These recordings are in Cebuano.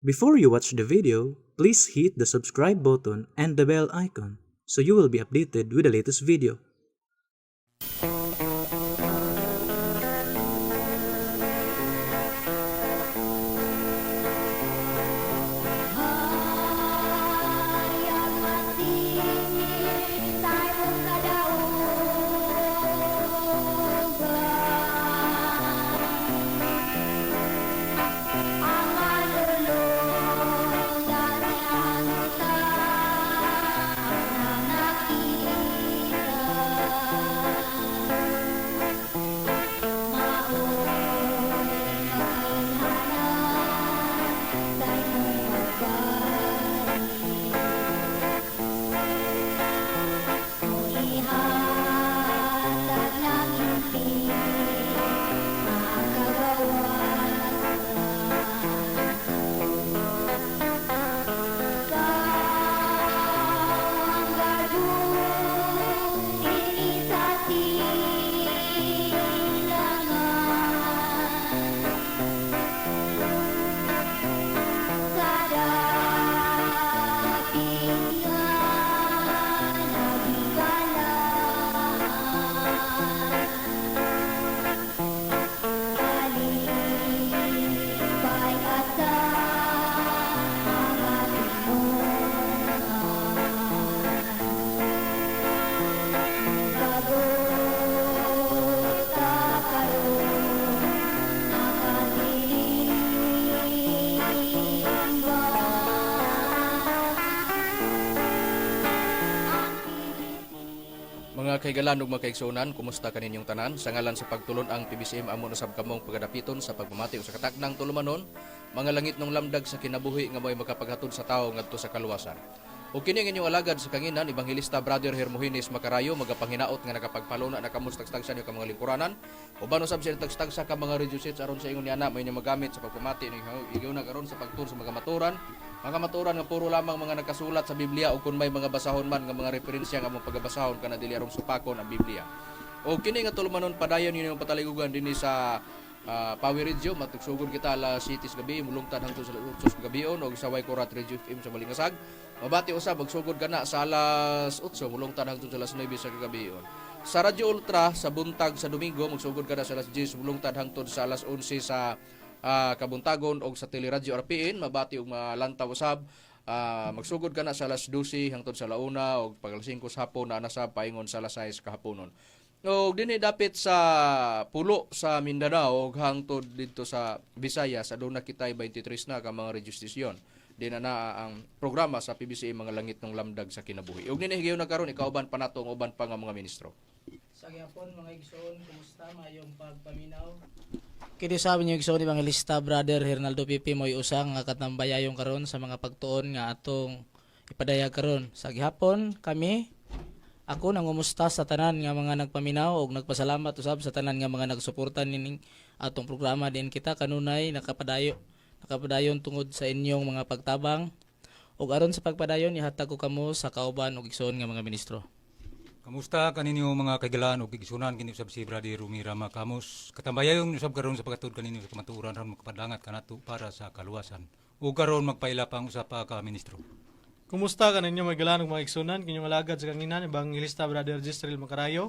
Before you watch the video, please hit the subscribe button and the bell icon so you will be updated with the latest video. Mga kahigalan ug mga kaigsuonan, kumusta kaninyong tanan? Sa ngalan sa pagtulon ang PBCM, amo na sab kamong pagadapiton sa pagpamati o sa kataknang tulumanon, mga langit ng lamdag sa kinabuhi nga mo'y makapaghatod sa tawo ngadto sa kaluwasan. O kini ang inyong alagad sa kanginan, Ebanghelista Brother Hermogenes Macarayo, magapanginaot nga nakapagpaluna na kamo sa tagstagsa niyo ka mga lingkuranan. Uban usab sa tagstagsa ka mga radio sets aron sa ingon niana may inyong magamit sa pagpamati ning higayon karon sa pagtur sa mga maturan. Mga maturan nga puro lamang mga nakasulat sa Biblia o kung may mga basahon man nga mga referensya nga mong pagabasahon kana dili aron supakon ang Biblia. O kini nga tulumanon, padayon ninyo pataligugan dinhi sa Power Radio, matugsugod kita alas 7 sa gabi mulungtad hangtod sa alas 8 sa gabi og sa Waikorat Radio FM sa Balingasag. Mabati usab magsugod kana sa alas 8 mulungtad hangtod sa alas 9 sa kagabion. Sa Radio Ultra sa buntag sa Domingo, magsugod kana sa alas 10 mulungtad hangtod sa alas 11 sa kabuntagon, og sa Teleradyo RPN mabati og malantaw usab, magsugod kana sa alas 12 hangtod sa launa, og pag alas 5 sa hapon na nasa paingon sa alas 6 kahaponon. Og dinhi dapit sa pulo sa Mindanao og hangtod didto sa Visayas, aduna kitay 23 na ka mga radio station. Di na naa ang programa sa PBCM, mga langit ng lamdag sa kinabuhi. Og nini higayon na karon, ikauban pa nato ang uban pa nga mga ministro. Sa gihapon, mga igsoon, kumusta, mayong pagpaminaw. Kini sa inyo igsoon, Evangelista Brother Hernaldo Pipi, mo'y usang nga katambayayong karon sa mga pagtuon nga atong ipadayag karon. Sa gihapon kami, ako nangumusta sa tanan nga mga nagpaminaw og nagpasalamat usab sa tanan nga mga nagsuporta nining atong programa din kita kanunay nakapadayon tungod sa inyong mga pagtabang. Ug aron sa pagpadayon, ihatag ko kamo sa kauban og igsoon nga mga ministro. Kamusta kaninyo, mga kaigalaan ug igsunan? Kini usab si Brother Rumira Makamos. Katambayayong usab karon sa paghatod kaninyo sa kamatuoran aron makapadangat kanato para sa kaluwasan. Ug karon magpaila pa ang usa pa ka ministro. Kumusta kaninyo, mga higalaan ug mga igsunan? Kinyong alagad sa kanginan, Evangelista Brother Gisrel Macarayo,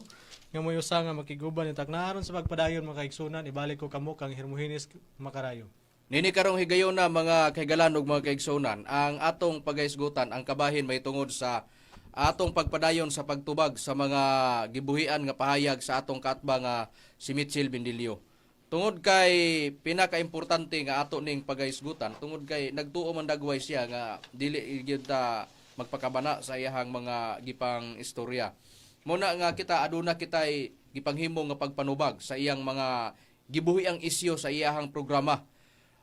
nga mo'y usa nga makiguban ni takna aron sa pagpadayon. Mga kaigsunan, ibalik ko kamo kang Hermogenes Macarayo. Nini karong higayona, mga kahigalan ug mga kaigsunan, ang atong pagahisgutan ang kabahin may tungod sa atong pagpadayon sa pagtubag sa mga gibuhian nga pahayag sa atong kaatbang nga si Mitchell Bendilio. Tungod kay pinakaimportante nga ato ning pagahisgutan, tungod kay nagtuo man dagway siya nga dili gyud ta magpakabana sa iyahang mga gipang istorya. Muna nga kita aduna kitay gipanghimo nga pagpanubag sa iyang mga gibuhiang isyu sa iyahang programa.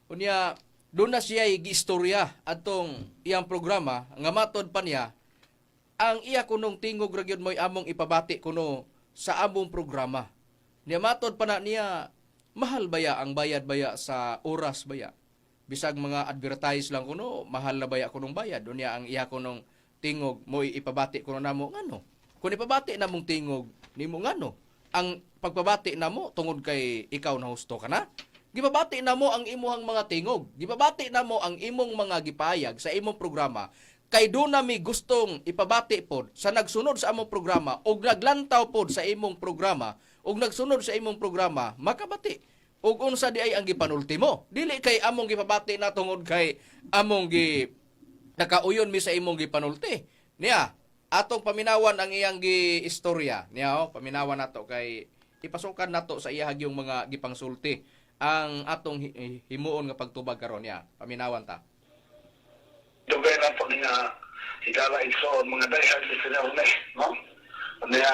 Unya, doon na siya giistorya atong iyang programa nga matod pa niya ang iya kunong tingog ra gyud mo'y among ipabati kuno sa among programa. Niya matod pa na niya, mahal baya ang bayad baya sa oras baya. Bisag mga advertise lang kuno, mahal na baya kunong bayad. Unya ang iya kunong tingog mo'y ipabati kuno namo, ngano? Kung ipabati namong tingog nimo, ngano? Ang pagpabati namo tungod kay ikaw na husto ka na. Gipabati namo ang imuhang mga tingog. Gipabati namo ang imong mga gipayag sa imong programa kay doon nami gustong ipabati pod sa nagsunod sa among programa og naglantaw pod sa imong programa og nagsunod sa imong programa makabati og unsa di ay ang gipanulti mo. Dili kay among gipabati na tungod kay among gi nakauyon mi sa imong gipanulti. Niya, atong paminawan ang iyang giistorya. Niya, oh, paminawan nato kay ipasukan nato sa iyahag yung mga gipangsulti ang atong himuon nga pagtubag karon niya. Paminawan ta. Dugay lang po niya higala igsoon mga diehard listener ni, no? Niya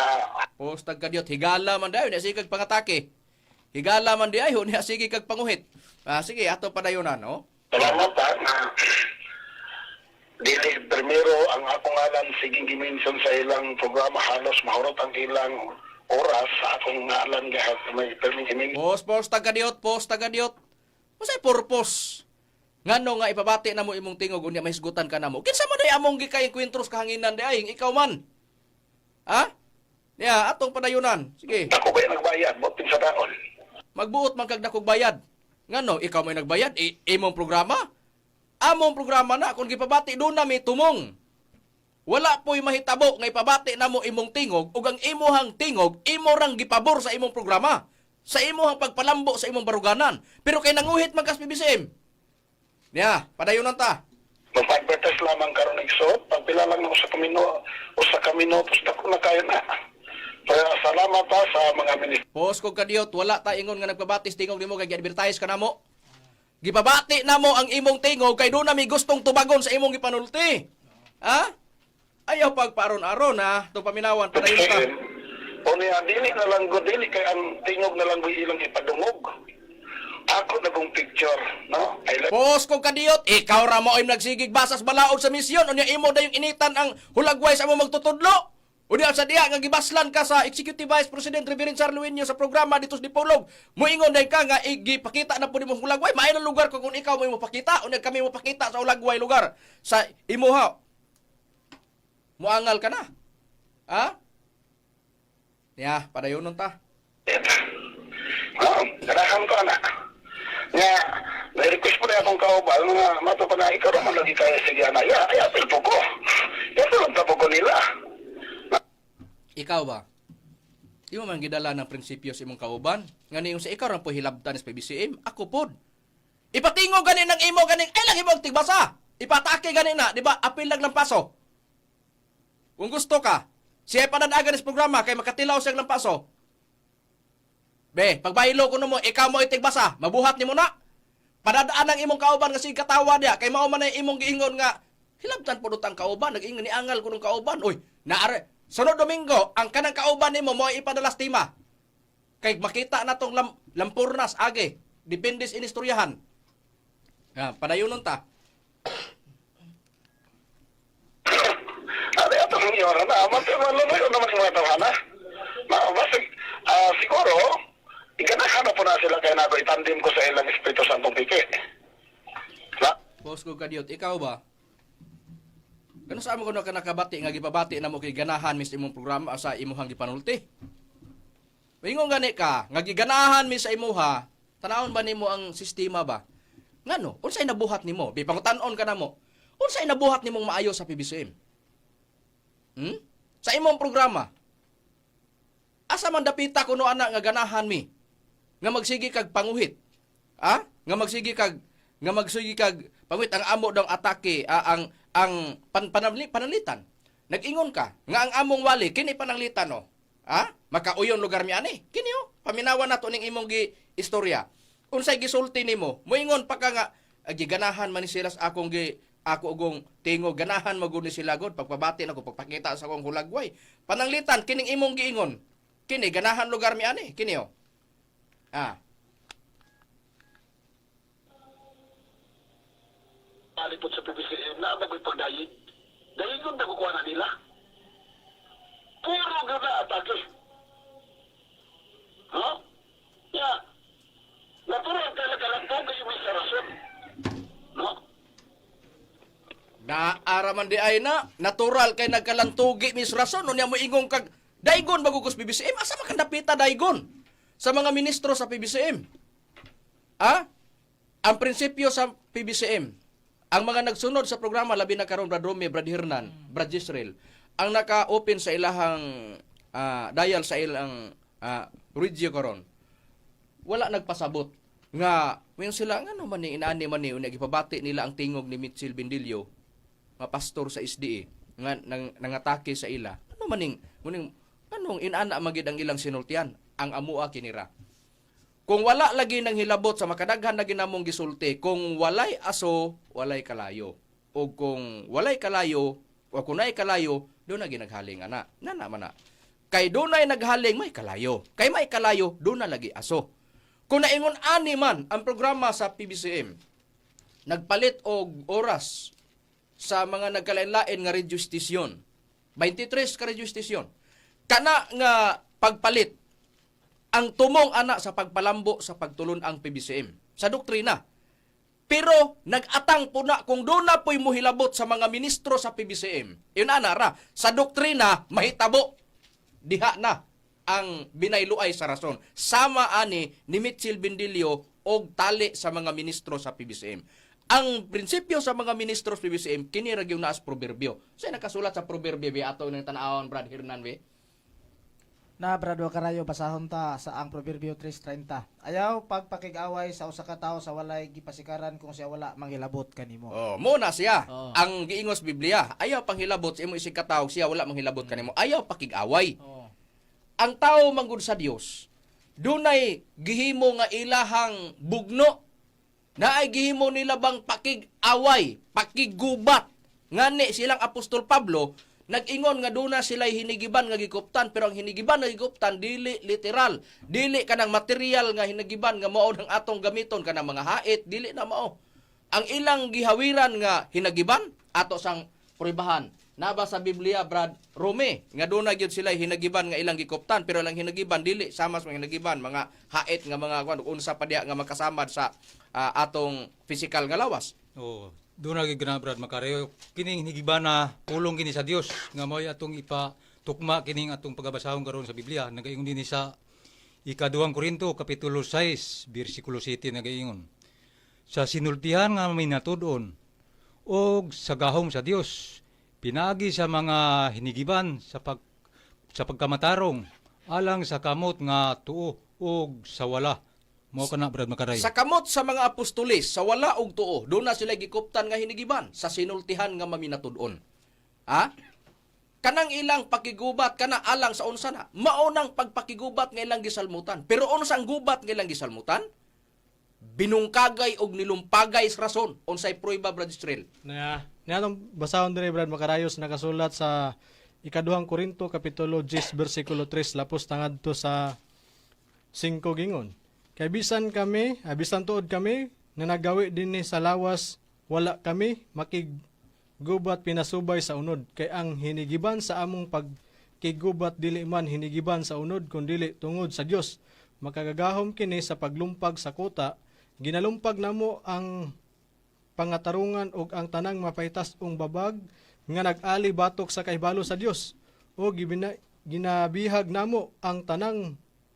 Post tag kadyot higala man dayon niya sige kag pangatake. Higala man di ayo niya sige kag panguhit. Ah, sige ato padayonan, no? Salamat ha, na dili primero ang akong ngalan sige gimension sa ilang programa, halos mahurot ang ilang oras sa akong ngalan gahap may permi gimension. Post post tag kadyot, post tag kadyot. Unsay purpose? Ngano nga ipabati na mo imong tingog unya mahisgutan ka namo. Kinsa man day among gikay kwentros kahanginan di ay ikaw man. Ha? Niya atong padayunan. Sige. Ako ba yung nagbayad? Butin sa taon. Magbuot man kag dakog bayad. Ngano ikaw may nagbayad imong programa? Among programa na kung gipabati do nami tumong. Wala po'y mahitabo nga ipabati namo imong tingog ug ang imuhang tingog imo rang gipabor sa imong programa, sa imuhang pagpalambo sa imong baruganan. Pero kay nanguhit man kas PBCM. Niya, padayonan ta. Mag-advertise lamang karon igsoon. Pagpila lang na usa ka minuto, usa ka minutos dako na kayo na. Kaya salamat ha sa mga ministro. Post kog kadiyot, wala ta ingon nga nagpabatis tingog nimo kay gi-advertise ka namo. Gipabati namo ang imong tingog kay doon nami gustong tubagon sa imong gipanulti. Ha? Ayaw pagpaaron-aron ha, itong paminawan padayon ta. O niya, dili na lang go, dili kay ang tingog na lang go ilang ipadungog. Ako na kong picture, no? I like Post kog kadiyot, ikaw ra mo ay nagsigig basas balaod sa misyon, unya imo dayong initan ang hulagway sa among magtutudlo. Unya sa diha nga gibaslan ka sa Executive Vice President Reverend Charluinho sa programa dito sa Dipolog. Moingon day ka nga igipakita na pud imong hulagway. Maayo na lugar ko kung ikaw mo pakita, unya kami mo pakita sa hulagway lugar sa imuha. Muangal ka na. Ha? Ya, padayonon ta. it. No, ganahan ko na. Nga, na-request po na akong kaubal nga mato pa na ikaw naman lagi kaya sige ana. Ya, ay apil po ko. Ya, tulog na po ko nila. Ikaw ba? Di mo man gidala ng prinsipyo sa imong kauban? Nga niyong sa ikaw ra po hilabtan sa PBCM, ako pod. Ipatingo gani ng imo ganing ay lang imong tigbasa. Ipatake gani na, di ba? Apil lang lampaso. Kung gusto ka, siya pananagan sa programa kay makatilaw siya lampaso. Be, pagbaylo ko mo, ikaw mo itigbasa, mabuhat nimo na. Padadaan ang imong kauban nga sige katawa diya kay mao man ay imong giingon nga hilabtan pud ang kauban, nag-ingon ni angal kunong kauban. Uy, naare sunod Domingo ang kanang kauban nimo mo ipadalas tima. Kay makita na tong lampurnas age, depende sa inistoryahan. Ya, padayonon ta. Ari ato ng iyora na, maluloy naman yung mga tawhana. Na, basta, siguro, iganahan na po na sila kaya na ako itandim ko sa ilang Espiritu Santo Pike. Na, Boss ko kadiyot, ikaw ba? Kano sa amo ko na ka nakabati nga gipabati na mo kay ganahan mis imong programa sa imuhang gipanulti? Wingon gani ka nga giganahan mi sa imuha, tanawon ba nimo ang sistema ba? Ngano, unsay nabuhat nimo? Bi pangutan-on ka namo. Unsay nabuhat nimong maayo sa PBCM? Sa imong programa. Asa man dapita kuno ana nga ganahan mi? Nga magsige kag panguhit. Ha? Nga magsige kag panguhit ang amo daw atake, ang pananglitan. Nag-ingon ka nga ang among wali kini pananglitan no. Ha? Makauyon lugar mi ani. Kini oh, paminawan nato ning imong gi istorya. Unsay gisulti nimo? Moingon pa ka nga giganahan man ni sila sa akong gi ako ugong tingo ganahan magud ni sila god pagpabati nako pagpakita sa akong hulagway. Pananglitan kining imong giingon. Kini ganahan lugar mi ani kini oh. Ah, palipot sa PBCM na ang pagdayig. Dayigon na kukuha na nila. Puro gana atake. No? Ya. Natural talaga lang po kayo may sarason. No? Naara man di ay na, natural kay nagkalantugi mis rason unya mo ingong kag daygon bagugos PBCM asa man kang dapita daygon sa mga ministro sa PBCM. Ah? Ang prinsipyo sa PBCM, ang mga nagsunod sa programa, labi na karon Brad Romy, Brad Hernan, Brad Jisrael, ang naka-open sa ilahang dial sa ilang radio karon, wala nagpasabot nga ngayon sila ngano man ni inaani man ni unya gipabati nila ang tingog ni Mitchell Bendillo nga pastor sa SDA nga nangatake sa ila, ano maning muning anong inana magid ang ilang sinultian ang amua kinira. Kung wala lagi nang hilabot sa makadaghan na ginamong gisulti, kung walay aso, walay kalayo. O kung walay kalayo, o kung naay kalayo, doon na ginaghaling ana. Nana man na. Kay doon na naghaling, may kalayo. Kay may kalayo, doon na lagi aso. Kung naingon ani man ang programa sa PBCM, nagpalit og oras sa mga nagkalain-lain nga radio station. 23 ka radio station. Kana nga pagpalit ang tumong ana sa pagpalambo sa pagtulon ang PBCM sa doktrina. Pero nag-atang po na kung doon na po'y muhilabot sa mga ministro sa PBCM. Yun ana ra, sa doktrina mahitabo diha na ang binayluay sa rason. Sama ani ni Mitchell Bendillo og tali sa mga ministro sa PBCM. Ang prinsipyo sa mga ministro sa PBCM kini ra gyud naas proverbio. Sa nakasulat sa proverbio bi ato ng tan-awon, Brad Hernan, be. Na Brad Karayo, basahon ta sa ang Proverbio 3:30. Ayaw pagpakig-away sa usa ka tawo sa walay gipasikaran kung siya wala manghilabot kanimo. Oh, mo na siya. Oo. Ang giingos Biblia, ayaw panghilabot sa imo isig katawo siya wala manghilabot kanimo. Ayaw pakig-away. Oo. Ang tao manggod sa Dios, dunay gihimo nga ilahang bugno. Naay gihimo nila bang pakig-away, pakiggubat. Ngani silang Apostol Pablo nag-ingon nga duna sila'y hinigiban nga gikuptan, pero ang hinigiban nga gikuptan dili literal, dili kanang material nga hinigiban nga mao ng atong gamiton kanang mga hait, dili na mao. Ang ilang gihawiran nga hinagiban ato sang pruibahan. Naba sa Biblia, Brad Rome, nga doon na gyud sila hinagiban nga ilang gikuptan, pero ilang hinagiban dili sama sa mga hinagiban mga hait nga mga kwan unsa pa diha nga makasamad sa atong physical nga lawas. Oo. Doon na gid Brad Macario. Kining hinigibana pulong kini sa Dios nga mao'y atong ipatukma kining atong pagabasahon karon sa Biblia. Nagaingon dinhi sa Ikaduhang Korinto kapitulo 6 bersikulo 7, nagaingon: Sa sinultihan nga may natud-on og sa gahom sa Dios pinaagi sa mga hinigiban sa pagkamatarong alang sa kamot nga tuo og sa wala. Mao kana, Brad Makaray. Sa kamot sa mga apostoles, sa wala og tuo, doon na sila gikuptan nga hinigiban sa sinultihan nga maminatud-on. Ha? Kanang ilang pakigubat kana alang sa unsa na? Mao nang pagpakigubat nga ilang gisalmutan. Pero unsa ang gubat nga ilang gisalmutan? Binungkagay og nilumpagay sa rason. Unsay prueba, Brad Israel? Na, niya atong basahon diri, Brad Makarayos, nakasulat sa Ikaduhang Korinto kapitulo 10 bersikulo 3 lapos tangadto sa 5, gingon: Kay bisan kami, bisan tuod kami na nagawi dinhi sa lawas, wala kami makigubat pinasubay sa unod, kay ang hinigiban sa among pagkigubat dili man hinigiban sa unod kundili tungod sa Dios makagagahom kini sa paglumpag sa kuta. Ginalumpag namo ang pangatarungan ug ang tanang mapaytas-ong babag nga nag-ali batok sa kahibalo sa Dios, o ginabihag namo ang tanang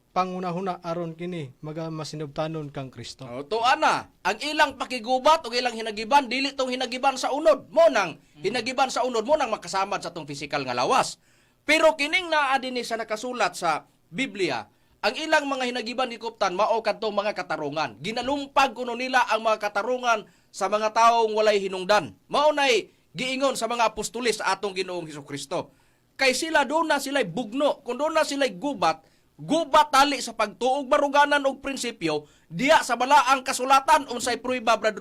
pangunahuna aron kini maga masinubtanon kang Kristo. Oh, tuwa na. Ang ilang pakigubat o ilang hinagiban, dili tong hinagiban sa unod. Mo nang hinagiban sa unod, mo nang makasamad sa tong physical nga lawas. Pero kining naa dinhi sa nakasulat sa Biblia, ang ilang mga hinagiban ni Kuptan mao kadtong mga katarungan. Ginalumpag kuno nila ang mga katarungan sa mga taong walay hinungdan. Mao nay giingon sa mga apostoles sa atong Ginoong Hesukristo. Kay sila doon na sila'y bugno, kung doon na sila'y gubat, gubat tali sa pagtuog baruganan og prinsipyo diya sa balaang kasulatan. Unsay prueba, Brad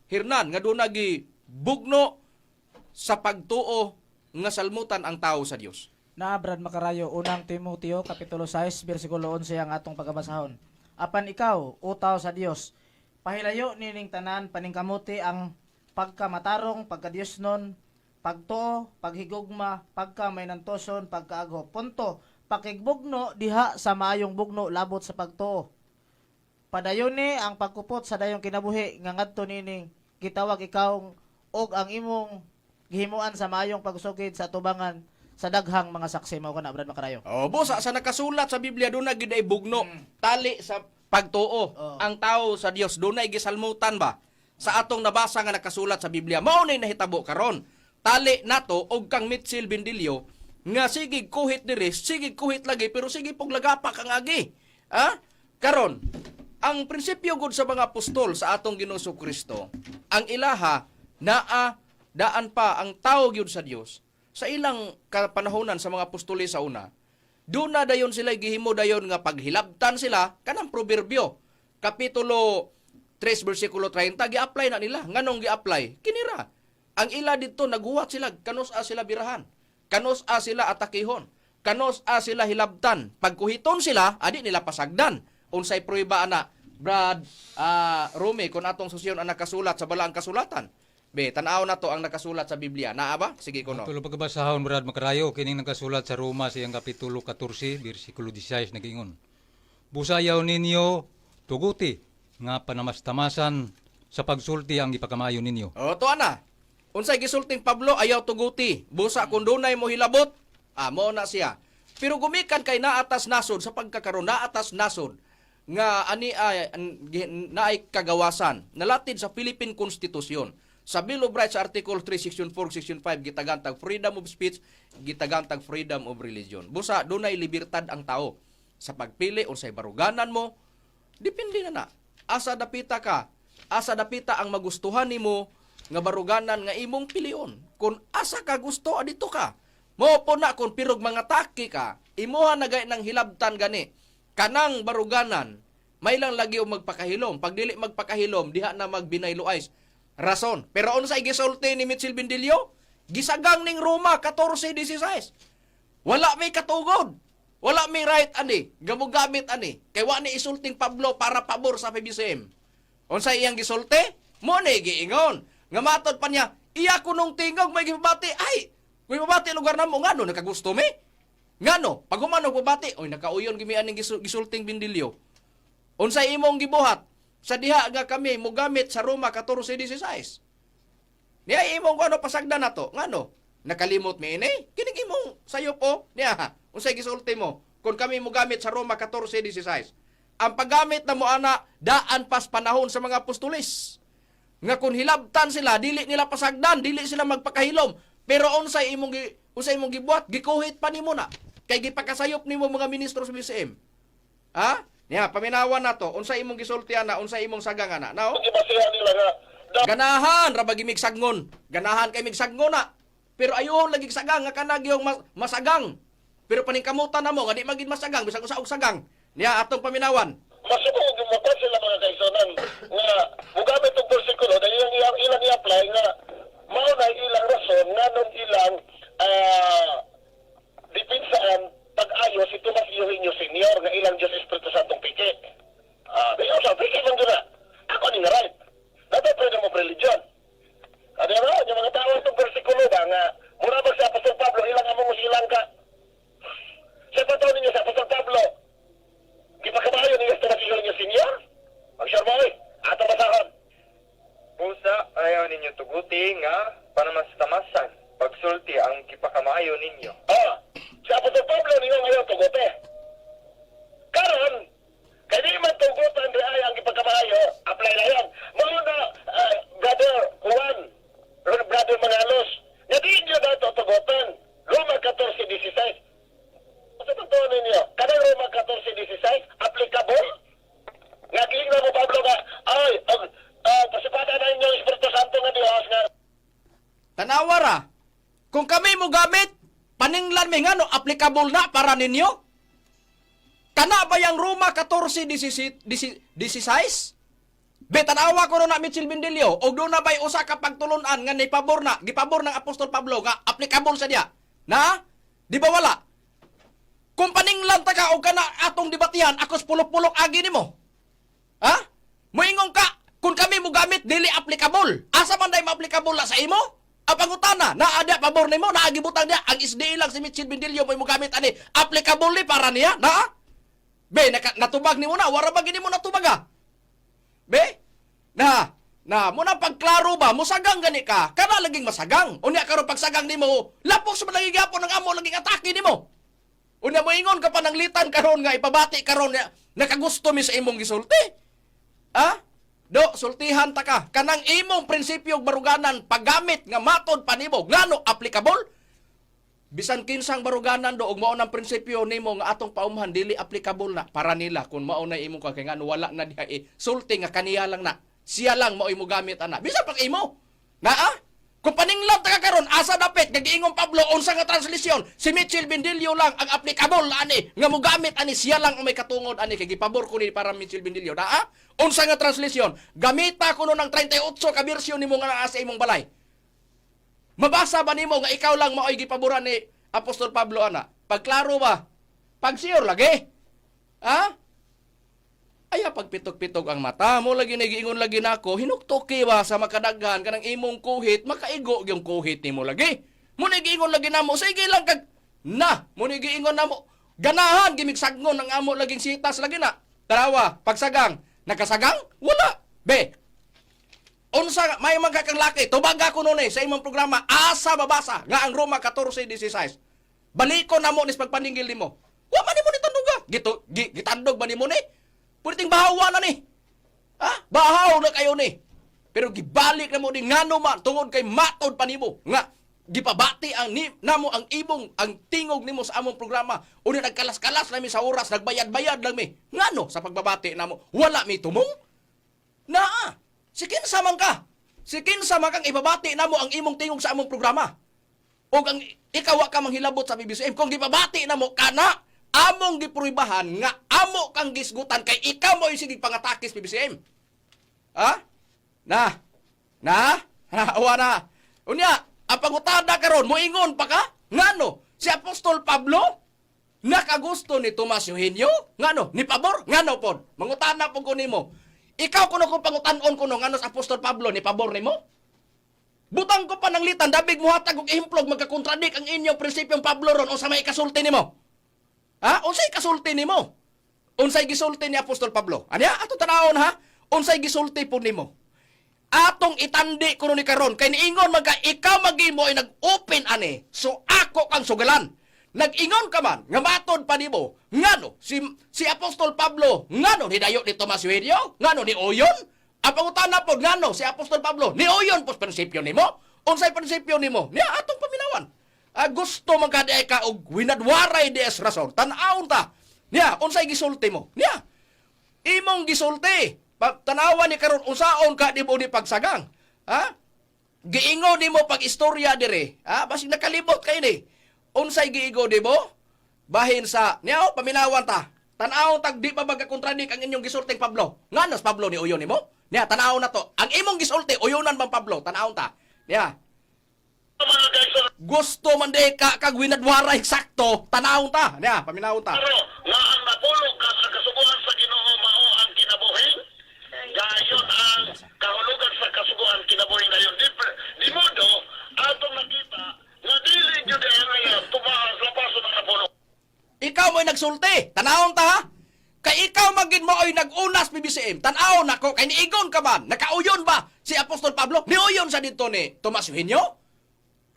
Hernan, nga doon nagi bugno sa pagtuo nga salmutan ang tao sa Dios? Na Brad Makarayo, Unang Timoteo kapitulo 6 bersikulo 11 ang atong pagabasahon. Apan ikaw, o tao sa Dios, pahilayo nining tanan, paningkamuti ang pagkamatarong, pagkadiosnon, pagtuo, paghigugma, pagka may nantoson, pagkaagho. Punto, pakigbugno diha sa maayong bugno labot sa pagtuo. Padayon ni ang pagkupot sa dayong kinabuhi nga ngadto nining gitawag ikaw og ang imong gihimuan sa maayong pagsugid sa tubangan sa daghang mga saksi. Mao kana, Brad Makarayo. Oh, busa sa nakasulat sa Biblia doon na gid ay bugno tali sa Pagtuo ang tao sa Dios, dunay gisalmutan ba sa atong nabasa nga nakasulat sa Biblia. Mao nay nahitabo karon. Tali nato og kang Mitchell Bendilio nga sige kuhit diri, sige kuhit lagi, pero sige pog lagapak ang agi. Ha? Karon, ang prinsipyo gud sa mga apostol sa atong Ginoong Kristo, ang ilaha naa daan pa ang tao gyud sa Dios sa ilang kapanahonan sa mga apostoli sa una. Doon na dayon sila gihimo dayon nga paghilabtan sila kanang Proverbio kapitulo 3 bersikulo 30, gi-apply na nila. Nganong gi-apply? Kinira. Ang ila didto, naghuwat sila kanus-a sila birahan, kanus-a sila atakihon, kanus-a sila hilabtan. Pagkuhiton sila, adi nila pasagdan. Unsay pruweba ana, Brad Rumi, kung atong susyon ang nakasulat sa balaang kasulatan? Be, tan-aw na to ang nakasulat sa Biblia. Naa ba? Sige kuno. Tulo pagkabasahon, Brad Makarayo, kining nagkasulat sa Roma sa iyang kapitulo 14, bersikulo 16, nagingon: "Busayaw ninyo tuguti nga panamastamasan sa pagsulti ang ipakamayo ninyo." O, to ana. Unsay gisulting Pablo, ayaw tuguti. Busa kung dunay mo hilabot, mo na siya. Pero gumikan kay naatas nasod sa pagkakaroon, naatas nasod nga ani ay naay kagawasan nalatid sa Philippine Constitution. Sa Bill of Rights, Article 3, Section 4, Section 5, gitagantag freedom of speech, gitagantag freedom of religion. Busa dunay libertad ang tao sa pagpili unsay baruganan mo. Depende na na. Asa dapita ka, asa dapita ang magustuhan nimo nga baruganan nga imong pilion. Kung asa ka gusto, adito ka. Mo po na kung pirog mga taki ka, imuha na gay ng hilabtan gani. Kanang baruganan, may lang lagi og magpakahilom. Pag dili magpakahilom, diha na magbinayloais. Rason. Pero unsa gisulti ni Mitchell Bindilio? Gisagang ning Roma 14:16. Wala may katugod. Wala may right ani. Gamugamit ani. Kay wa ni isulting Pablo para pabor sa PBCM. Unsa iyang gisulti? Mo ni giingon. Nga matod pa niya, iya kunong tingog may gibati. Ay, may mabati lugar namo, ngano nakagusto mi? Ngano pag humano babati, oy, nakauyon gimi aning gisulting Bindilyo. Unsay imong gibuhat sa diha nga kami mogamit sa Roma 14:16? Niya imong ano pasagdan nato, ngano? Nakalimot mi ini? Kining imong sayop o niya. Unsay gisulti mo? Kung kami mogamit sa Roma 14:16. Ang paggamit na mo ana daan pas panahon sa mga apostolis. Nga kung hilabtan sila, dili nila pasagdan, dili sila magpakahilom. Pero unsay imong gibuhat? Gikuhit pa nimo na. Kay gipakasayop nimo mga ministro sa BCM. Ha? Niya, paminawan nato, unsay imong gisulti ana, unsay imong sagang ana. Now, Gibasihan nila nga ganahan ra ba gimig sagnon? Ganahan kay mig sagnon na. Pero ayon lagi sagang nga kanag yung masagang. Pero paningkamutan na mo nga di magid masagang bisag usa og sagang. Niya atong paminawan. Masuko og mapa sila, mga kaigsunan, nga mugamit og bersikulo dahil ilang i-apply nga mao na ilang rason nganong ilang depensahan pag-ayo si Tomas Eugenio Senior nga ilang Diyos Espiritu Santo piki. Ah, di sa piki man gyud na. Ako ni nga right. Dapat freedom of religion. Ano ba? Yung mga tao itong bersikulo ba nga mura ba sa Apostol Pablo ilang among silang ka. Sa pataw ninyo sa Apostol Pablo, gipakabayo niya sa Tomas Eugenio Senior? Mag-share mo eh. Ato basahon. Busa ayaw ninyo tuguti nga panamastamasan pagsulti ang gipakamayo ninyo. Ah, si Apostol Pablo ninyo ngayon tugote. Karon, kay di man tugotan di ay ang gipagkamayo, apply na yan. Mao na, Brother Juan, Brother Manalos, nga di nyo dato tugotan. Roma 14:16. Sa totoo ninyo, kanang Roma 14:16, applicable? Nga giingnan mo Pablo nga, ay, og, pasipata na inyo ang Espiritu Santo nga Diyos nga Tanawa ra. Kung kami mo gamit, paninglan mi, ngano applicable na para ninyo? Kana ba yang Roma 14:16? Be, tanawa ko na Mitchell Bendilio, og doon na ba'y usa ka pagtulunan nga nipabor na, gipabor ng Apostol Pablo nga applicable sa diya? Na? Di ba wala? Kung paninglan ta ka og kana atong debatihan, akos pulok-pulok agi nimo. Ha? Moingon ka, kung kami mo gamit, dili applicable. Asa man day ma-applicable na sa imo? Ang pangutana, naa dia pabor nimo, naa gibutang dia, ang SDA lang si Mitchell Bendilio mo gamit ani, applicable ni para niya, naa? Be, natubag nimo na, wara ba gini mo natubag ah? Be, na, na, mo na pagklaro ba, musagang gani ka, kana laging masagang. Unya karon pagsagang nimo, lapok sa lagi gyapon ang amo laging atake nimo. Unya moingon ka pa ng litan karon nga ipabati karon niya. Nakagusto mi sa imong gisulti. Ha? Do, sultihan ta ka. Kanang imong prinsipyo baruganan paggamit nga matod pa nimo ngano applicable? Bisan kinsang baruganan do og mao nang prinsipyo nimo nga atong paumhan dili applicable na para nila kung mao na imong kay ngano wala na diha eh, sulti nga kaniya lang na. Siya lang mao imo gamit ana. Bisan pag imo. Naa? Kung paninglam ta ka karon asa dapit nga giingon Pablo unsa nga translation si Mitchell Bendilio lang ang applicable ani nga mogamit ani siya lang ang may katungod ani kay gipabor ko ni para Mitchell Bendilio naa unsa nga translation gamita kuno ng 38 ka bersyon nimo nga naa sa imong balay. Mabasa ba nimo nga ikaw lang maoy gipaboran ni Apostol Pablo ana? Pagklaro ba? Pag sure lagi. Ha? Aya pagpitok-pitok ang mata mo lagi nagiingon lagi nako hinuktuki ba sa makadaghan kanang imong kuhit makaigo yung kuhit nimo lagi. Mo nagiingon lagi namo sige lang kag na mo nagiingon namo ganahan gimigsagnon ang amo laging sitas lagi na. Tarawa pagsagang nakasagang wala. Be, unsa may mga kang laki tubaga ko nun eh, sa imong programa asa mabasa nga ang Roma 14:16. Baliko na mo nis pagpaningil nimo. Wa man nimo ni tanduga. Gito gi, gitandog ba nimo ni? Pwedeng bahawa na ni. Ha? Bahaw na kayo ni. Pero gibalik na mo ni ngano man tungod kay matod pa nimo nga gipabati ang ni, namo ang ibong ang tingog nimo sa among programa. Unya nagkalas-kalas lang mi sa oras, nagbayad-bayad lang mi. Ngano sa pagbabati namo wala mi tumong? Naa, si kinsa man ka. Si kinsa man kang ibabati namo ang imong tingog sa among programa. Og ang ikaw wa ka manghilabot sa BBCM kung gibabati namo kana among gipruibahan nga amo kang gisgutan kay ikaw mo sige pangatakis BBCM. Ha? Na. Na? Ha, wa na. Unya, ang pangutada karon moingon pa ka? Ngano? Si Apostol Pablo nakagusto ni Tomas Eugenio? Ngano? Ni pabor? Ngano pod? Mangutana po ko nimo. Ikaw kuno kung pangutan-on kuno ngano sa Apostol Pablo ni pabor nimo? Butang ko pa ng litan, dabig muhatag og ehemplo magkakontradik ang inyong prinsipyong Pablo ron unsa may ikasulti nimo? Ha? Unsay ikasulti nimo? Unsay gisulti ni Apostol Pablo? Anya ato tanawon ha? Unsay gisulti po nimo? Atong itandi kuno ni karon kay niingon man ka ikaw magimo ay nag-open ani so ako kang sugalan. Nag-ingon ka man nga matod pa nimo ngano si si Apostol Pablo ngano ni dayo ni Tomas Eugenio ngano ni Oyon ang pangutana pod ngano si Apostol Pablo ni Oyon pos prinsipyo nimo unsay prinsipyo nimo niya atong paminawan. Ah, gusto man ka di ka og winadwaray di es rason tan-awon ta niya unsay gisulti mo niya imong gisulti. Tanawan ni karon unsaon ka di mo ni pagsagang. Ha? Giingo nimo pag istorya dire. Ha? Basig nakalibot kay ni. Unsay giigo nimo? Bahin sa niya oh, paminawan ta. Tan-aw tag di pa magkakontradik ang inyong gisulting Pablo. Nganos Pablo ni uyon nimo? Niya tan-aw na to. Ang imong gisulti uyonan bang Pablo? Tan-aw ta. Niya. Mga kaigsoon, Gusto man di ka kag winadwara eksakto, tan-aw ta. Niya, paminawon ta. pero nga ang napulog ka sa kasuguan sa Ginoo mao ang kinabuhi. Dayon ang kahulugan sa kasuguan kinabuhi ngayon. Di, di modo atong nakita nga dili gyud ang tumaas lapason ang napulog. Ikaw mo'y nagsulti. Tanawon ta ha. Kay ikaw magid mo oy nagunas BBCM. Tan-awon nako kay niigon ka man. Nakauyon ba si Apostol Pablo? Niuyon sa dito ni Tomas Eugenio?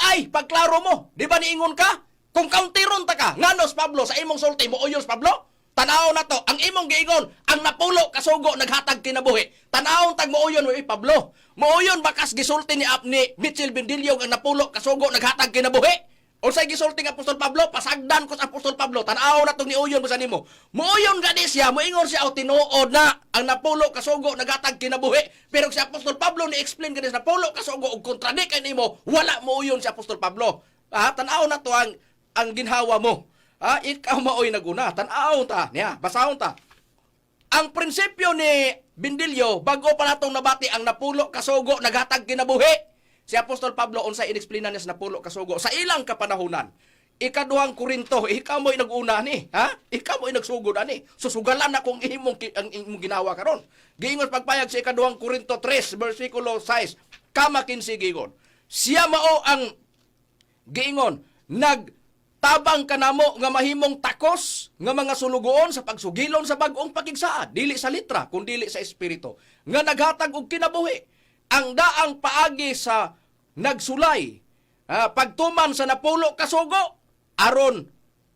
Ay, pagklaro mo, di ba niingon ka? Kung kauntiron ta ka, nganos Pablo sa imong sulti mo uyon Pablo? Tanaw na to, ang imong giingon, ang napulo kasugo naghatag kinabuhi. Tanawon tag mooyon mo Pablo. Mooyon bakas gisulti ni Ap ni Mitchell Bendilio ang napulo kasugo naghatag kinabuhi. Unsay gisulti ng Apostol Pablo, pasagdan ko sa Apostol Pablo, tan-aw na tong niuyon mo sa nimo. Muoyon gani siya, moingon siya o tinuod na ang napulo kasugo naghatag kinabuhi. Pero si Apostol Pablo ni explain gani sa napulo kasugo og kontradik kay nimo, wala mooyon si Apostol Pablo. Ah, tan-aw na to ang ginhawa mo. Ah, ikaw maoy naguna, tan-aw ta niya, basahon ta. Ang prinsipyo ni Bindilyo, bago pa natong nabati ang napulo kasugo naghatag kinabuhi. Si Apostol Pablo unsay inexplain niya sa napulo kasugo sa ilang kapanahunan. Ikaduhang Korinto, ikaw mo'y nag-una ni, ha? Ikaw mo'y nagsugod ani. Susugalan na kung imong ang imong ginawa karon. Giingon pagpayag sa ikaduhang Korinto 3 versikulo 6, kama 15 giingon. Siya mao ang giingon nagtabang kanamo nga mahimong takos nga mga sulugoon sa pagsugilon sa bag-ong pakigsaad dili sa litra kun dili sa espiritu nga naghatag og kinabuhi ang daang paagi sa nagsulay, ah, pagtuman sa napulo kasugo aron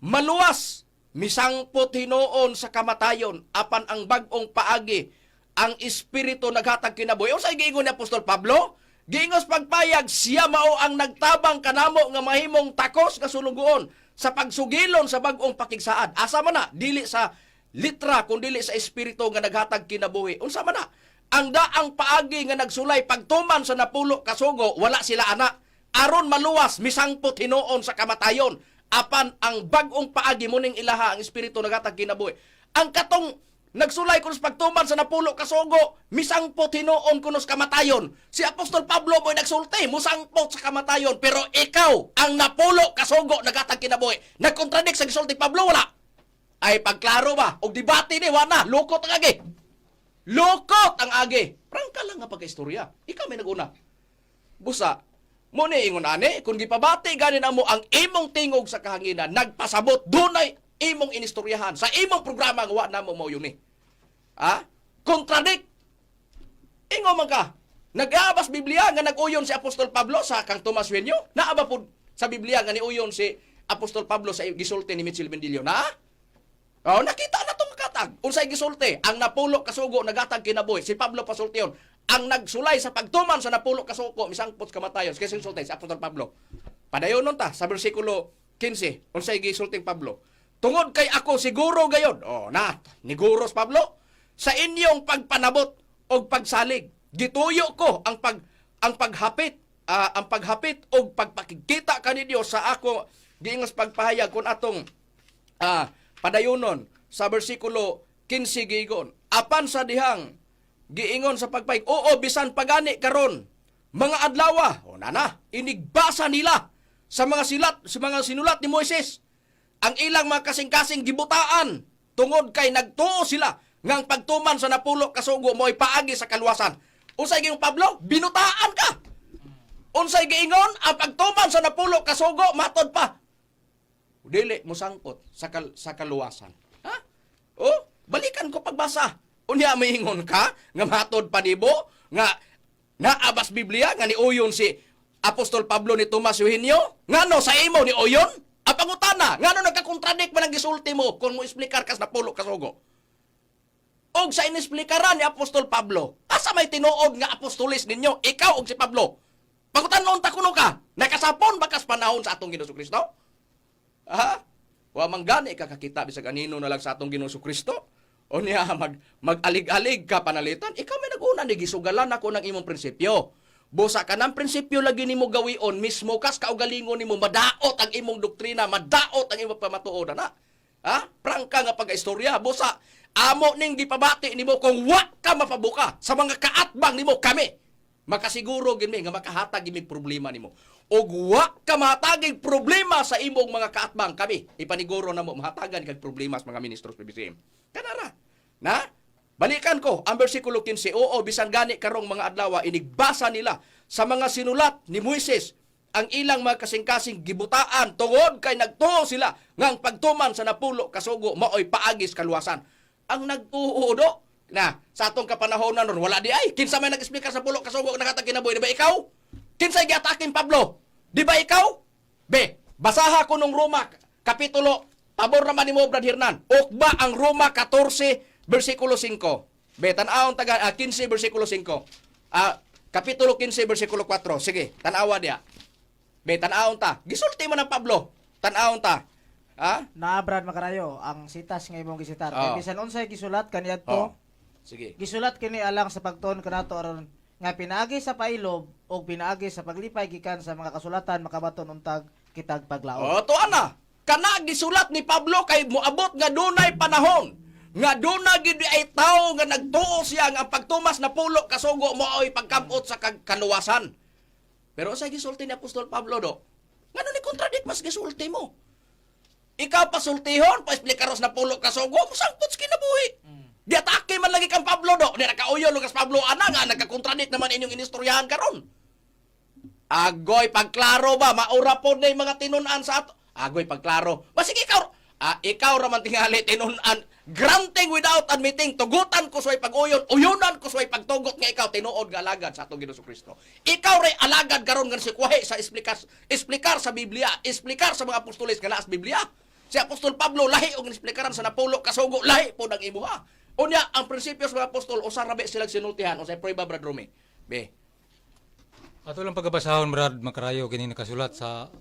maluwas. Misangpot hinuon sa kamatayon apan ang bag-ong paagi, ang Espiritu naghatag kinabuhi. Unsay giingon ni Apostol Pablo? Giingos pagpayag, siya mao ang nagtabang kanamo nga mahimong takos nga sulugoon sa pagsugilon sa bag-ong pakigsaad. Asa man na? Dili sa litra kun dili sa Espiritu nga naghatag kinabuhi. Unsa man na? Ang daang paagi nga nagsulay pagtuman sa napulo kasugo, wala sila ana. Aron maluwas, misangpot hinuon sa kamatayon. Apan ang bag-ong paagi muning ilaha ang Espiritu naghatag kinabuhi. Ang katong nagsulay kunos pagtuman sa napulo kasugo, misangpot hinuon kunos kamatayon. Si Apostol Pablo mo'y nagsulti, musangpot sa kamatayon, pero ikaw ang napulo kasugo naghatag kinabuhi. Nagkontradict sa gisulti Pablo, wala. Ay pagklaro ba? Og debate ni wala, lukot ang agi. Lukot ang agi. Prangka lang nga pagkaistorya. Ikaw may naguna. Busa, mo ni ingon ani, kung gipabati ganin mo ang imong tingog sa kahanginan, nagpasabot dunay imong inistoryahan sa imong programa nga wa namo mao yun ni. Ha? Contradict. Ingo man ka. Nag-aabas Biblia nga nag-uyon si Apostol Pablo sa kang Tomas Wenyo? Naa ba pud sa Biblia nga niuyon si Apostol Pablo sa gisulti ni Mitchell Mendillo? Na? Oh, nakita na tong katag. Unsay gisulti? Ang napulo kasugo nagatag kinabuhi. Si Pablo pasultiyon. Ang nagsulay sa pagtuman sa napulo kasugo misangpot kamatayon. Kasi sulti si Apostol Pablo. Padayon nun ta sa bersikulo 15. Unsay gisulting Pablo? Tungod kay ako siguro gayon. Oh, na, niguros Pablo sa inyong pagpanabot og pagsalig. Gituyo ko ang paghapit, ang paghapit og pagpakigkita kaninyo sa ako giingos pagpahayag kun atong padayonon sa bersikulo 15 giingon. Apan sa dihang giingon sa pagpahayag, oo, bisan pagani karon mga adlawa, o nana, inigbasa nila sa mga silat, sa mga sinulat ni Moises ang ilang mga kasing-kasing gibutaan tungod kay nagtuo sila nga ang pagtuman sa napulo kasugo mo'y paagi sa kaluwasan. Unsay giingon Pablo? Binutaan ka. Unsay giingon? Ang pagtuman sa napulo kasugo matod pa dili mosangpot sa kaluwasan. Ha? Oh, balikan ko pagbasa. Unya maingon ka nga matod pa nibo nga naabas Biblia nga niuyon si Apostol Pablo ni Tomas Eugenio? Ngano sa imo ni uyon? Ang pangutana, ngano nagkakontradict man ang gisulti mo kung mo explicar kas napulo kasugo? Og sa inesplikaran ni Apostol Pablo, asa may tinuod nga apostolis ninyo, ikaw og si Pablo? Pangutanon ta kuno ka, nakasapon ba kas panahon sa atong Ginoong Kristo? Ha? Wa man gani ka kakita bisag anino na lang sa atong Ginoong Kristo. O niya mag-alig-alig ka panalitan, ikaw may naguna ni gisugalan ako ng imong prinsipyo. Busa ka ng prinsipyo lagi nimo gawion, mismo kas kaugalingon nimo madaot ang imong doktrina, madaot ang imong pamatuod na. Ha? Prangka nga pagkaistorya, busa amo ning gipabati nimo kung wa ka mapabuka sa mga kaatbang nimo kami. Makasiguro gid mi nga makahatag gid mi problema nimo. Og wa ka mahatagig problema sa imong mga kaatbang kami. Ipaniguro namo mahatagan kag problema sa mga ministros PBCM. Kanara. Na? Balikan ko ang bersikulo 15. Oo, bisan gani karong mga adlaw inigbasa nila sa mga sinulat ni Moises ang ilang mga kasing-kasing gibutaan tungod kay nagtuo sila nga ang pagtuman sa napulo kasugo maoy paagis kaluwasan. Ang nagtuo do na sa atong kapanahonan ron wala di ay kinsa may nag-explicar sa pulo kasugo nakatag kinabuhi, di ba ikaw? Kinsay giataking Pablo? Di ba ikaw? Be, basaha ko nung Roma kapitulo, pabor naman nimo Brad Hernan. Ukba ang Roma 14 bersikulo 5. Be, tan-awon taga 15 bersikulo 5. Kapitulo 15 bersikulo 4. Sige, tan-awa diya. Be, tan-awon ta. Gisulti man ang Pablo. Tan-awon ta. Ha? Naa Brad Makarayo ang sitas nga imong gisitar. Oo. Kay bisan unsay gisulat kaniadto, Oh. Sige. gisulat kini alang sa pagtuon kanato aron nga pinaagi sa pailob o pinaagi sa paglipay gikan sa mga kasulatan makabaton untag kitag paglaom. Oh, to ana. Kana gisulat ni Pablo kay moabot nga dunay panahon nga dunay gid ay tawo nga nagtuo siya nga ang pagtumas na pulo kasugo mo'y pagkabot sa kaluwasan. Pero sa gisulti ni Apostol Pablo do, ngano ni contradict mas gisulti mo? Ikaw pasultihon, paesplikaros na pulo kasugo, musangpot sa kinabuhi. Di atake man lagi kang Pablo do, di nakauyon lugas Pablo ana nga nagkakontradict naman inyong inistoryahan karon. Agoy, pagklaro ba? Maura po na yung mga tinunan sa ato. Agoy, pagklaro. Basig ikaw, ikaw raman tingali tinunan. Granting without admitting, tugutan ko suway pag-uyon, uyunan ko suway pagtugot nga ikaw, tinuod nga alagad sa atong Ginoong Kristo. Ikaw ray alagad karon nga sikwahe sa esplikar, esplikar sa Biblia, esplikar sa mga apostoles nga naas Biblia. Si Apostol Pablo lahi og gisplikaran sa napulo kasugo, lahi pod ang imuha. Unya ang prinsipyo sa mga apostol usa ra be silang sinultihan, unsay prueba, Brad Rumi? Be. Ato lang pagkabasahon, Brad Makarayo, kini nakasulat sa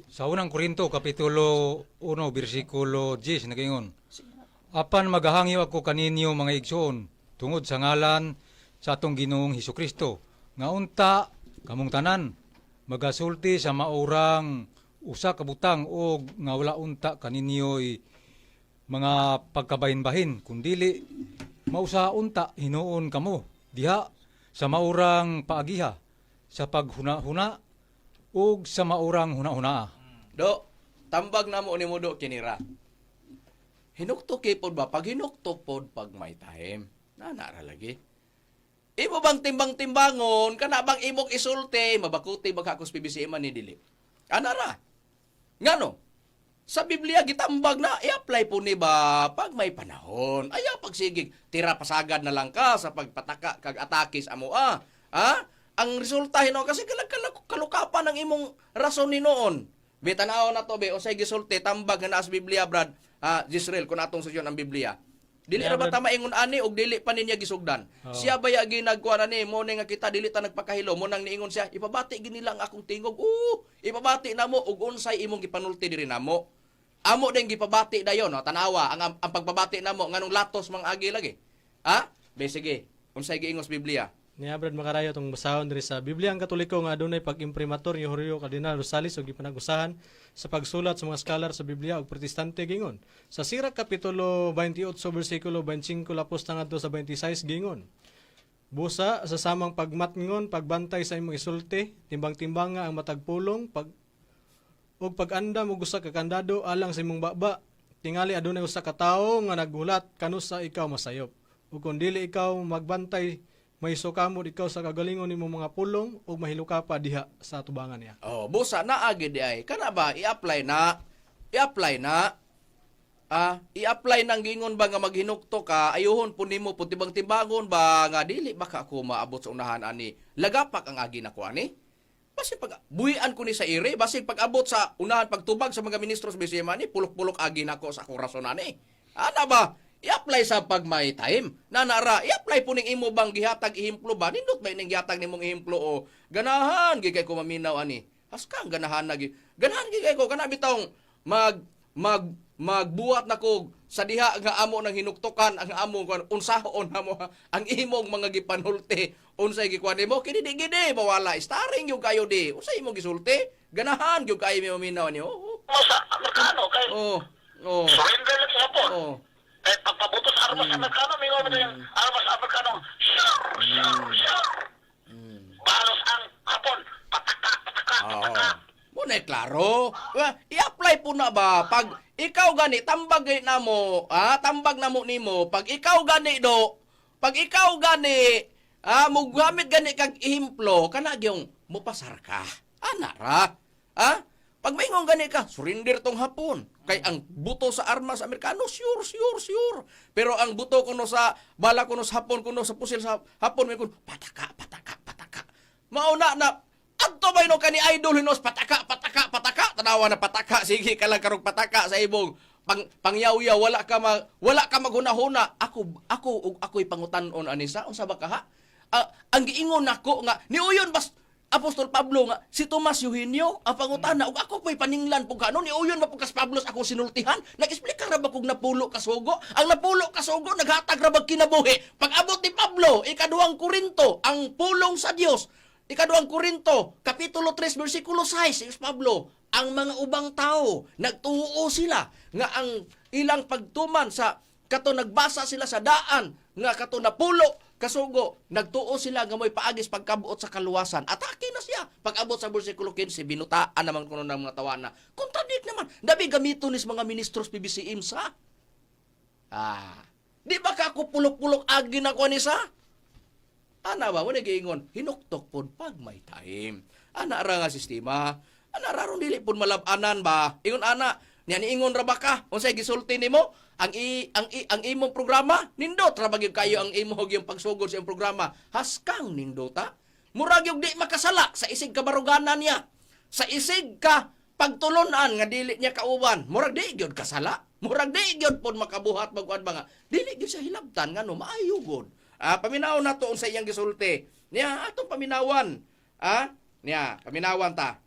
sa unang Korinto kapitulo 1 bersikulo 10, nagaingon. Apan magahangyo ako kaninyo, mga igsoon, tungod sa ngalan sa atong Ginoong Hesukristo, nga unta kamong tanan magasulti sa maurang usa ka butang og nga wala unta kaninyo'y mga pagkabahin-bahin, kundili mausa unta hinuon kamo diha sa maurang paagiha sa paghuna-huna ug sa maurang huna-hunaa. Do, tambag na mo ni mo, do, kinira. Hinuktok kay pod ba? Pag hinuktok pod pag may time. Nana ra lagi. Imo bang timbang-timbangon, kana bang imong isulti, mabakuti ba ka PBCM man ni dili? Ana ra. Ngano? Sa Biblia gitambag na i-apply po ni ba pag may panahon. Ayaw pagsigig, tira pasagad na lang ka sa pagpataka kag atake sa amoa. Ha? Ang resulta hino kasi kalukapan ang imong rason ni noon. Be, tanaw na to be, unsay gisulti tambag nga naa sa Biblia, Brad? Ah, Jisrael, kung atong susyon ang Biblia. Dili Yeah, ra ba Brad. tama ingon ani og dili pa ninya gisugdan? Oo. Siya ba ya ginagkuan ani mo ni nga kita dili ta nagpakahilo mo nang niingon siya, ipabati gid nila ang akong tingog. Oo, ipabati namo og unsay imong gipanulti diri namo. Amo din gipabati dayon, no? Tanawa ang pagbabati namo nganong latos mang agi lagi. Ha? Be, sige, unsay giingos Biblia? Niya, Brad Makarayo, itong basahon diri sa Biblia ang Katoliko nga adunay pag-imprimatur ni Jorge Cardinal Rosales ug gipanag-usahan sa pagsulat sa mga scholar sa Biblia ug Protestante gingon. Sa Sirach kapitulo 28 bersikulo 25 lapos na ngadto sa 26 gingon. Busa sa samang pagmatngon, pagbantay sa imong isulti, timbang-timbang nga ang matag pulong, pag ug pag-andam og usa ka kandado alang sa imong baba. Tingali adunay usa ka tawo nga naghulat kanusa ikaw masayop. Ug kon dili ikaw magbantay, mahisukamot ikaw sa kagalingon nimong mga pulong ug mahiluka pa diha sa tubangan niya. Oh, busa na agi di ay. Kana ba i-apply na? I-apply na. Ah, i-apply nang gingon ba nga maghinukto ka, ayuhon po nimo po tibang-timbangon ba nga dili baka ako maabot sa unahan ani. Lagapak ang agi nako ani. Basi pag buhian ko ni sa ire, basi pag abot sa unahan pagtubag sa mga ministro sa BCM ani, pulok-pulok agi nako sa akong rason ani. Ana ba? I-apply sa pag may time. Nanara, i-apply po ning imo bang gihatag ehemplo ba? Nindot ba ning gihatag nimong ehemplo o ganahan gid kay ko maminaw ani. Haskang ganahan na gid. Ganahan gid kay ko kana bitawng mag mag magbuhat na ko sa diha nga amo nang hinuktokan ang amo kon unsahon namo ang imong mga gipanulti, unsay gikuan nimo kini di gidi mawala starring yung kayo di unsay imong gisulti, ganahan gyud kayo maminaw ani. Oh. Mo sa Amerikano kay Oh. surrender lang sa Hapon. Oh. Kay pagpabuto sa armas Amerikano, mingon mo yung armas Amerikano, sure, sure, sure. Balos ang Hapon, pataka, pataka, pataka. Mo na klaro. Wa, i-apply po na ba pag ikaw gani tambag gani namo, ah, tambag namo nimo pag ikaw gani do, pag ikaw gani ah mugamit gani kag ehemplo kana gyung mupasar ka. Ana ra. Ah, pag maingon gani ka, surrender tong Hapon. Kay ang buto sa armas Amerikano, sure, sure, sure. Pero ang buto kuno sa bala kuno sa Hapon kuno sa pusil sa Hapon may kun pataka, pataka, pataka. Mauna na adto ba no kani idol hinos pataka, pataka, pataka, tanawa na pataka, sige ka lang karog pataka sa ibong pang pangyaw-yaw, wala ka maghuna-huna. Ako ug ako'y pangutan-on ani sa unsa ba kaha? Ah, ang giingon nako nga niuyon bas Apostol Pablo nga si Tomas Eugenio ang pangutana ug ako po'y paninglan pug kano niuyon ba pug kas Pablo sa akong sinultihan, nag-explain ra ba kog napulo ka sugo? Ang napulo ka sugo naghatag ra bag kinabuhi. Pag-abot ni Pablo, ikaduhang Korinto, ang pulong sa Dios, ikaduhang Korinto kapitulo 3 bersikulo 6, si Pablo, ang mga ubang tao nagtuo sila nga ang ilang pagtuman sa kato nagbasa sila sa daan nga kato napulo kasugo, nagtuo sila nga mo'y paagis pagkabuot sa kaluwasan. Atake na siya pag-abot sa bersikulo 15, binutaan naman kuno ng mga tawana. Contradict naman dabi gamito nis mga ministros PBCM sa ah di ba ka ako pulok-pulok agi na ko ni sa. Ana ba, wala giingon, hinuktok pod pag may time. Ana ra nga sistema. Ana ra ron dili pod malab-anan ba. Ingon ana, niya niingon ra ba ka? Unsay gisulti nimo? Ang imong programa nindot ra ba gyud kayo ang imong yung pagsugod sa imong programa. Haskang nindota. Murag yung di makasala sa isig kabaruganan niya. Sa isig ka Pagtulunan nga dili niya kauban, murag di gyud kasala. Murag di gyud pod makabuhat magkuan ba nga. Dili gyud siya hilabtan ngano maayo gud. Ah, paminaw nato unsa iyang gisulti. Niya atong paminawan. Ah, niya paminawan ta.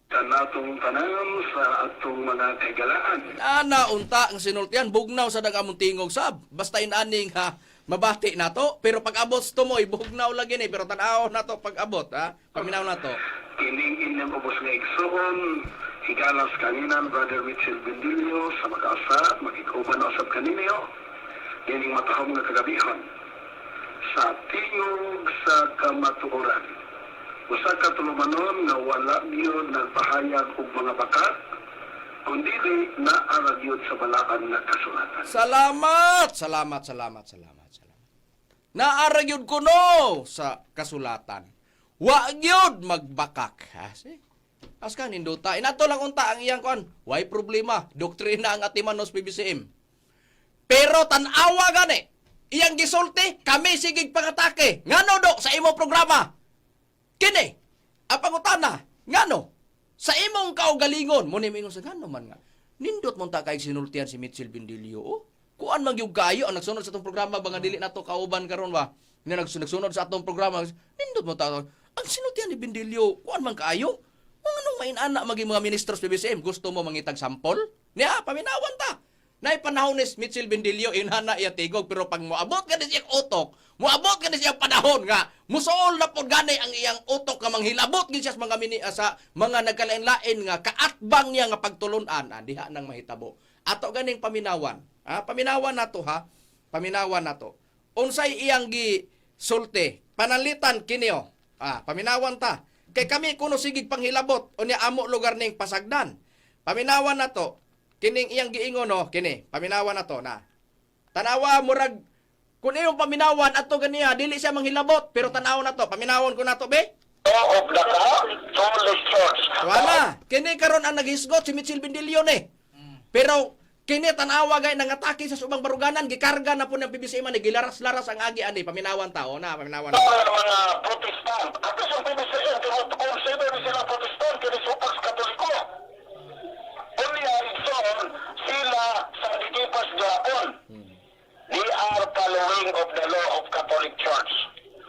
Kanatong tanan sa atong mga kaigalaan. Ana unta ang sinultian bugnaw sa dagamong tingog sab. Basta inaning ha mabati nato pero pag abot sa tumoy bugnaw lagi ni pero tan-aw nato pag abot ha. Paminaw nato. Kining inyong ubos nga igsoon, higalas kaninan Brother Richard Bendilio sa makaasa, makikuban usab kaninyo, kining matahom nga kagabihon sa tingog sa kamatuoran. Usa ka tulumanon nga wala gyud nagpahayag og mga bakat, kundili naa ra gyud sa balaan nga kasulatan. Salamat, salamat, salamat, salamat, salamat. Naara gyud kuno sa kasulatan. Wa gyud magbakak ha. See? Aska nindota. Inato lang unta ang iyang kuan. Way problema. Doktrina ang atimanos PBCM. Pero tan-awa gani. Iyang gisulti, kami sigig pangatake. Ngano do sa imo programa? Kini, ang pangutana, ngano? Sa imong kaugalingon, mo ni mingon sa ngano man nga. Nindot mo ta kay sinultian si Mitchell Bindilio. Oh. Kuan man gyud kaayo ang nagsunod sa atong programa ba nga dili nato kauban karon ba? Nga nagsunod sa atong programa, nindot mo ta ang sinultian ni Bindilio, kuan man kaayo. Mga nung mainana maging mga ministro sa PBCM, gusto mo mangitag sampol? Niya, paminawan ta. Nay panahon ni Mitchell Bendilio inana iya tigog pero pag moabot ka ni siyang utok, moabot ka ni siyang panahon nga musuol na pod gani ang iyang utok nga manghilabot gid siya sa mga mini, sa mga nagkalain-lain nga kaatbang niya nga pagtulun-an, ah, diha nang mahitabo. Ato ganing paminawan. Ah, paminawan nato ha. Paminawan nato. Unsay iyang gi sulti? Panalitan kini oh. Ah, paminawan ta. Kay kami kuno sigig panghilabot unya amo lugar ning pasagdan. Paminawan nato kining iyang giingon no kini paminawan nato na. Tanawa murag kun iyong paminawan ato ganiya dili siya manghilabot pero tanaw nato paminawon ko nato be. Of the Catholic Church. Wala. Kini karon ang naghisgot si Mitchell Bendilion eh. Pero kini tanawa gay nangatake sa subang baruganan gikarga na po ng PBCM man gilaras-laras ang agi ani paminawan ta o na paminawan. Mga mga Protestant. Ato sa PBCM, consider sila Protestant, kini supak sa Katoliko. Unya, igsoon, sila sa Dikipas Japon. They are following of the law of Catholic Church.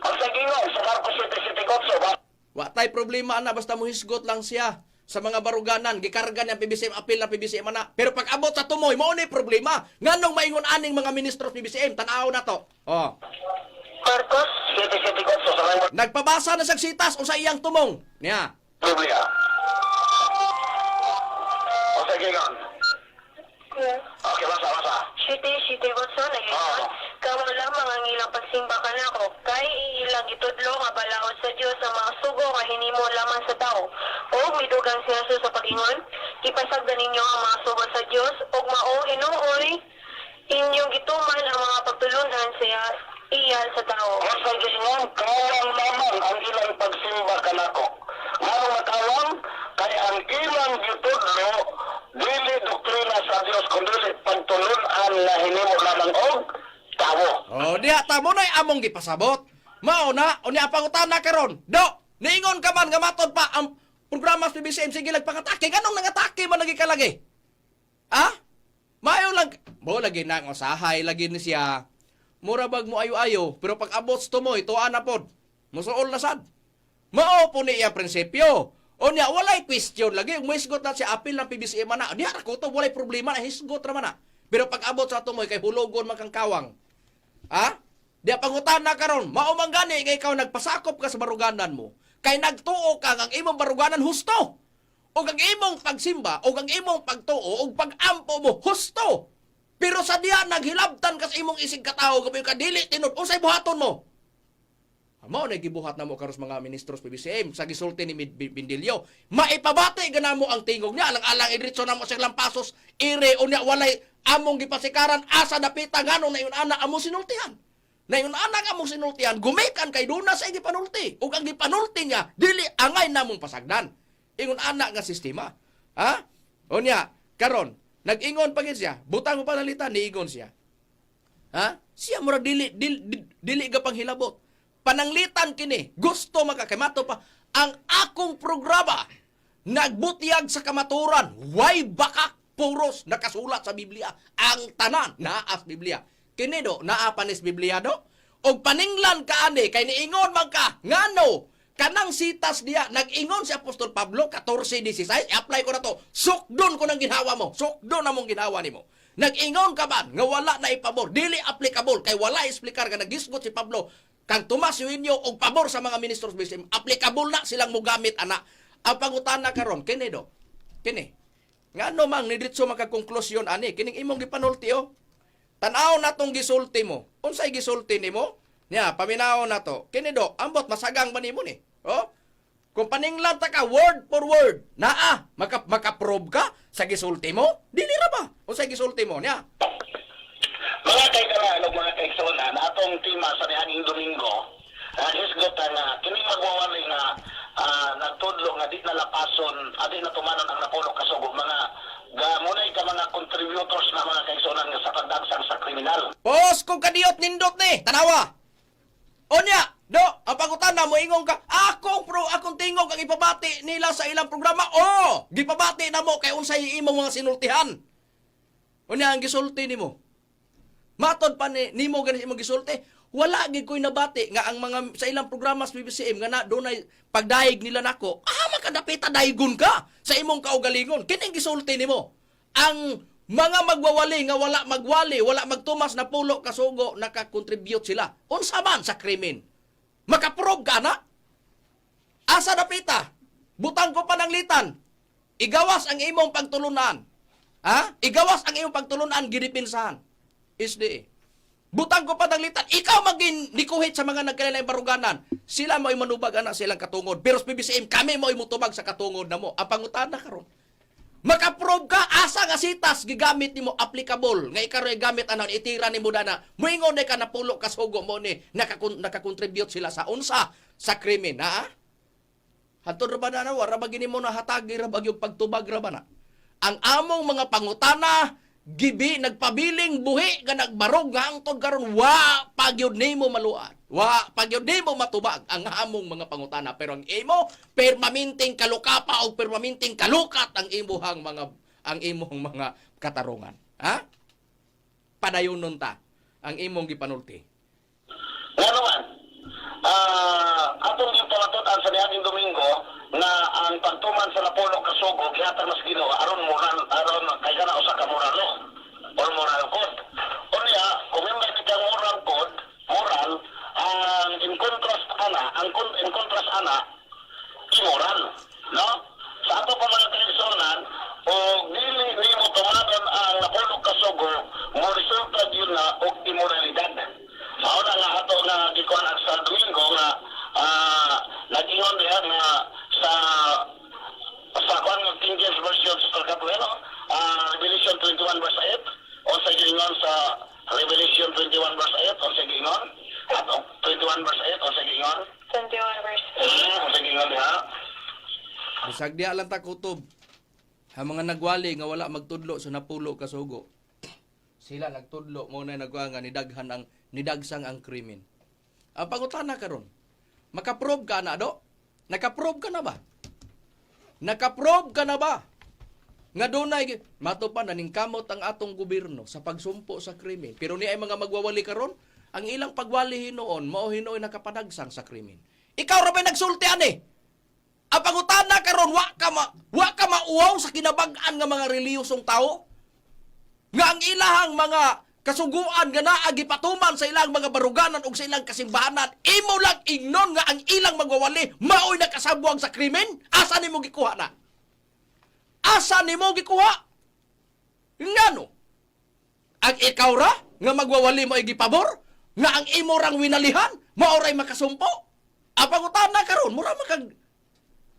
Ang sa gingon, sa Marcos 7:78, ba? Wa tay problema ana basta mohisgot lang siya sa mga baruganan gikarga niya ang PBCM apil ang PBCM ana. Pero pag abot sa tumoy mao ni problema. Nganong maingon aning mga ministro sa PBCM tan-aw na to. Oh. Marcos 7:78 sa mga Nagpabasa na sa sitas usa iyang tumong. Niya. Biblia. Ang sa gingon. Okay, basa, basa. Shite, shite, otso, nag-ingon. Kamo lamang ang ilang pagsimba kanako, kay ilang gitudlo nga balaod sa Dios ang mga sugo nga hinimo lamang sa tao. O midugang si Jesus sa pag-ingon, ipasagdan ninyo ang mga sugo sa Dios ug mao hinuoy inyong gituman ang mga pagtulunan sa iya sa tao. Ang sa gingon, kawang lamang ang ilang pagsimba kanako. Nganong nakawang, kay ang ilang gitudlo, dili doktrina sa Dios, kundi pagtulunan na hinimo lamang og tawo. Oh, diha ta mo na'y among gipasabot. Mao na, unya pangutana karon. Do, niingon ka man nga matod pa ang programa sa PBCM sige lag pangatake. Ganong nangatake man lagi kalagi? Ah? Maayo lang mo lagi na ang usahay lagi ni siya. Mura bag mo ayo-ayo, pero pag abot sa tumoy, tuwa na pod. Musuol na sad. Mao po ni iya prinsipyo. Unya, walay question lagi. Muhisgot na siya apil ng PBCM na. Diha ra ko to, walay problema na hisgot ra man na. Pero pag abot sa tumoy kay hulogon man kang kawang. Ha? Di pangutana karon, mao man gani nga ikaw nagpasakop ka sa baruganan mo. Kay nagtuo ka nga ang imong baruganan husto. Ug ang imong pagsimba, ug ang imong pagtuo, ug pagampo mo husto. Pero sa diya naghilabtan ka sa imong isig katawo gabi ka dili tinud unsay buhaton mo? Mao na gibuhat namo karon sa mga ministros PBCM sa gisulti ni Bindilio. Maipabati ganamo ang tingog niya alang-alang idiretso namo sa lampasos ire unya walay among gipasikaran asa dapita nganong nayon ana among sinultihan. Nayon ana nga among sinultihan gumikan kay duna sa gipanulti ug ang gipanulti niya dili angay namong pasagdan. Ingon ana nga sistema. Ha? Unya karon nag-ingon pa gid siya, butang mo panalitan niingon siya. Ha? Siya murag dili dili, dili ga panghilabot. Pananglitan kini, gusto makakaimato pa ang akong programa. Nagbutyag sa kamaturan, way bakak puros nakasulat sa Biblia. Ang tanan naa sa Biblia. Kini do naa panis Biblia do. Og paninglan ka ani kay niingon man ka ngano kanang sitas diya nag-ingon si Apostol Pablo 14:16, i-apply ko na to. Sukdon ko ng ginhawa mo. Sukdon na mong ginhawa nimo. Nag-ingon ka man nga wala na ipabor, dili applicable kay wala explicar nga nagisgot si Pablo kang Tomas Eugenio og pabor sa mga ministros BCM, applicable na silang mogamit ana. Ang pangutana karon kini do. Kini. Ngano mang nidritso makakonklusyon ani kining imong gipanulti oh. Tan-aw na tong gisulti mo. Unsay gisulti nimo? Nya, paminaw na to. Kini do, ambot masagang ba nimo ni? Oh? Kung paninglan ta ka word for word, naa, maka-prove ka sa gisulti mo? Dili ra ba? Unsay gisulti mo niya? Mga kaigalaan o mga kaigsunan, atong tema sa niaging Domingo, hisgot nga kini magwawali nga nagtudlo nga di na lapason, di na tumanon ang napulo kasugo mga gamunay ka mga contributors na mga kaigsunan nga sa pagdagsang sa kriminal. Pos kung kadiyot nindot ni, tanawa. Onya, do, ang pangutana mo ingon ka, akong pro akong tingog ang ipabati nila sa ilang programa. Oh, gipabati na mo kay unsay imong mga sinultihan. Unya ang gisulti nimo. Matod pa ni nimo gani imong gisulti, wala gid ko'y nabati nga ang mga sa ilang programa sa BBCM nga na dunay pagdayeg nila nako. Ah, makadapita daygon ka sa imong kaugalingon. Kining gisulti nimo. Ang mga magwawali nga wala magwali, wala magtumas na pulo kasugo, nakakontribute sila. Unsa man sa krimen? Makaprove ka na? Asa dapita? Butang ko pa ng litan. Igawas ang imong pagtulunan. Ha? Igawas ang imong pagtulunan, gidipinsahan. SDA. Butang ko pa ng litan. Ikaw maging nikuhit sa mga nagkailangang baruganan. Sila mo'y manubag ana silang katungod. Pero sa PBCM, kami mo'y mutubag sa katungod na mo. Ang pangutana karon. Makaprove ka asa nga sitas gigamit nimo applicable nga ikaw gamit ana itira nimo dana moingon na ka napulo ka sugo mo ni nakakontribute sila sa unsa sa krimen ha. Hantod ra ba na wara ba gini mo na hatagi ra ba gyud pagtubag ra ba na? Ang among mga pangutana gibi nagpabiling buhi nga nagbarog nga hangtod karon wa pagyud nimo maluad. Wa pagyud nimo matubag ang among mga pangutana, pero ang imo permanenteng kalukapa o permanenteng kalukat ang imuhang mga ang imong mga katarungan. Ha? Padayonon ta ang imong gipanulti. Nga naman, atong yung pamatud-an sa niaging Domingo na ang pagtuman sa napulo kasugo gihatag mas Ginoo aron moral, aron kay kana usa ka moral law or moral code. Unya, kung member ni kang moral code, moral ang in contrast ana, ang in contrast ana immoral, no? Sa ato pa mga kaigsuonan, o dili nimo tumanon ang napulo kasugo, mo resulta yun na og immoralidad. Mao na nga ato nga gikuan ang sa Domingo nga nag-ingon diha nga sa kuan nga King James Version sa Katuelo, Revelation 21 verse 8, o sa giingon sa Revelation 21 verse 8, o sa giingon, at 21 verse 8, o sa giingon, 21 verse 8. O sa giingon diha. Bisag diha lang ta kutob. Ang mga nagwali nga wala magtudlo sa napulo kasugo. Sila nagtudlo mo na nagwa nga nidaghan ang nidagsang ang krimen. Ang pangutana karon, makaprove ka na do? Nakaprove ka na ba? Nakaprove ka na ba? Nga dunay mato pa naningkamot ang atong gobyerno sa pagsumpo sa krimen. Pero ni ay mga magwawali karon, ang ilang pagwali hinuon mao hinuon nakapadagsang sa krimen. Ikaw ra ba nagsulti ani? Ang pangutana karon wa ka mauwaw sa kinabag-an nga mga reliyosong tao? Nga ang ilahang mga kasuguan nga naa gipatuman sa ilang mga baruganan ug sa ilang kasimbahanan, imo lang ingnon nga ang ilang magwawali maoy nakasabwag sa krimen? Asa nimo gikuha na? Asa nimo gikuha? Ngano? Ang ikaw ra nga magwawali mo ay gipabor? Nga ang imo rang winalihan mao ray makasumpo? Ang pangutana karon mura makag.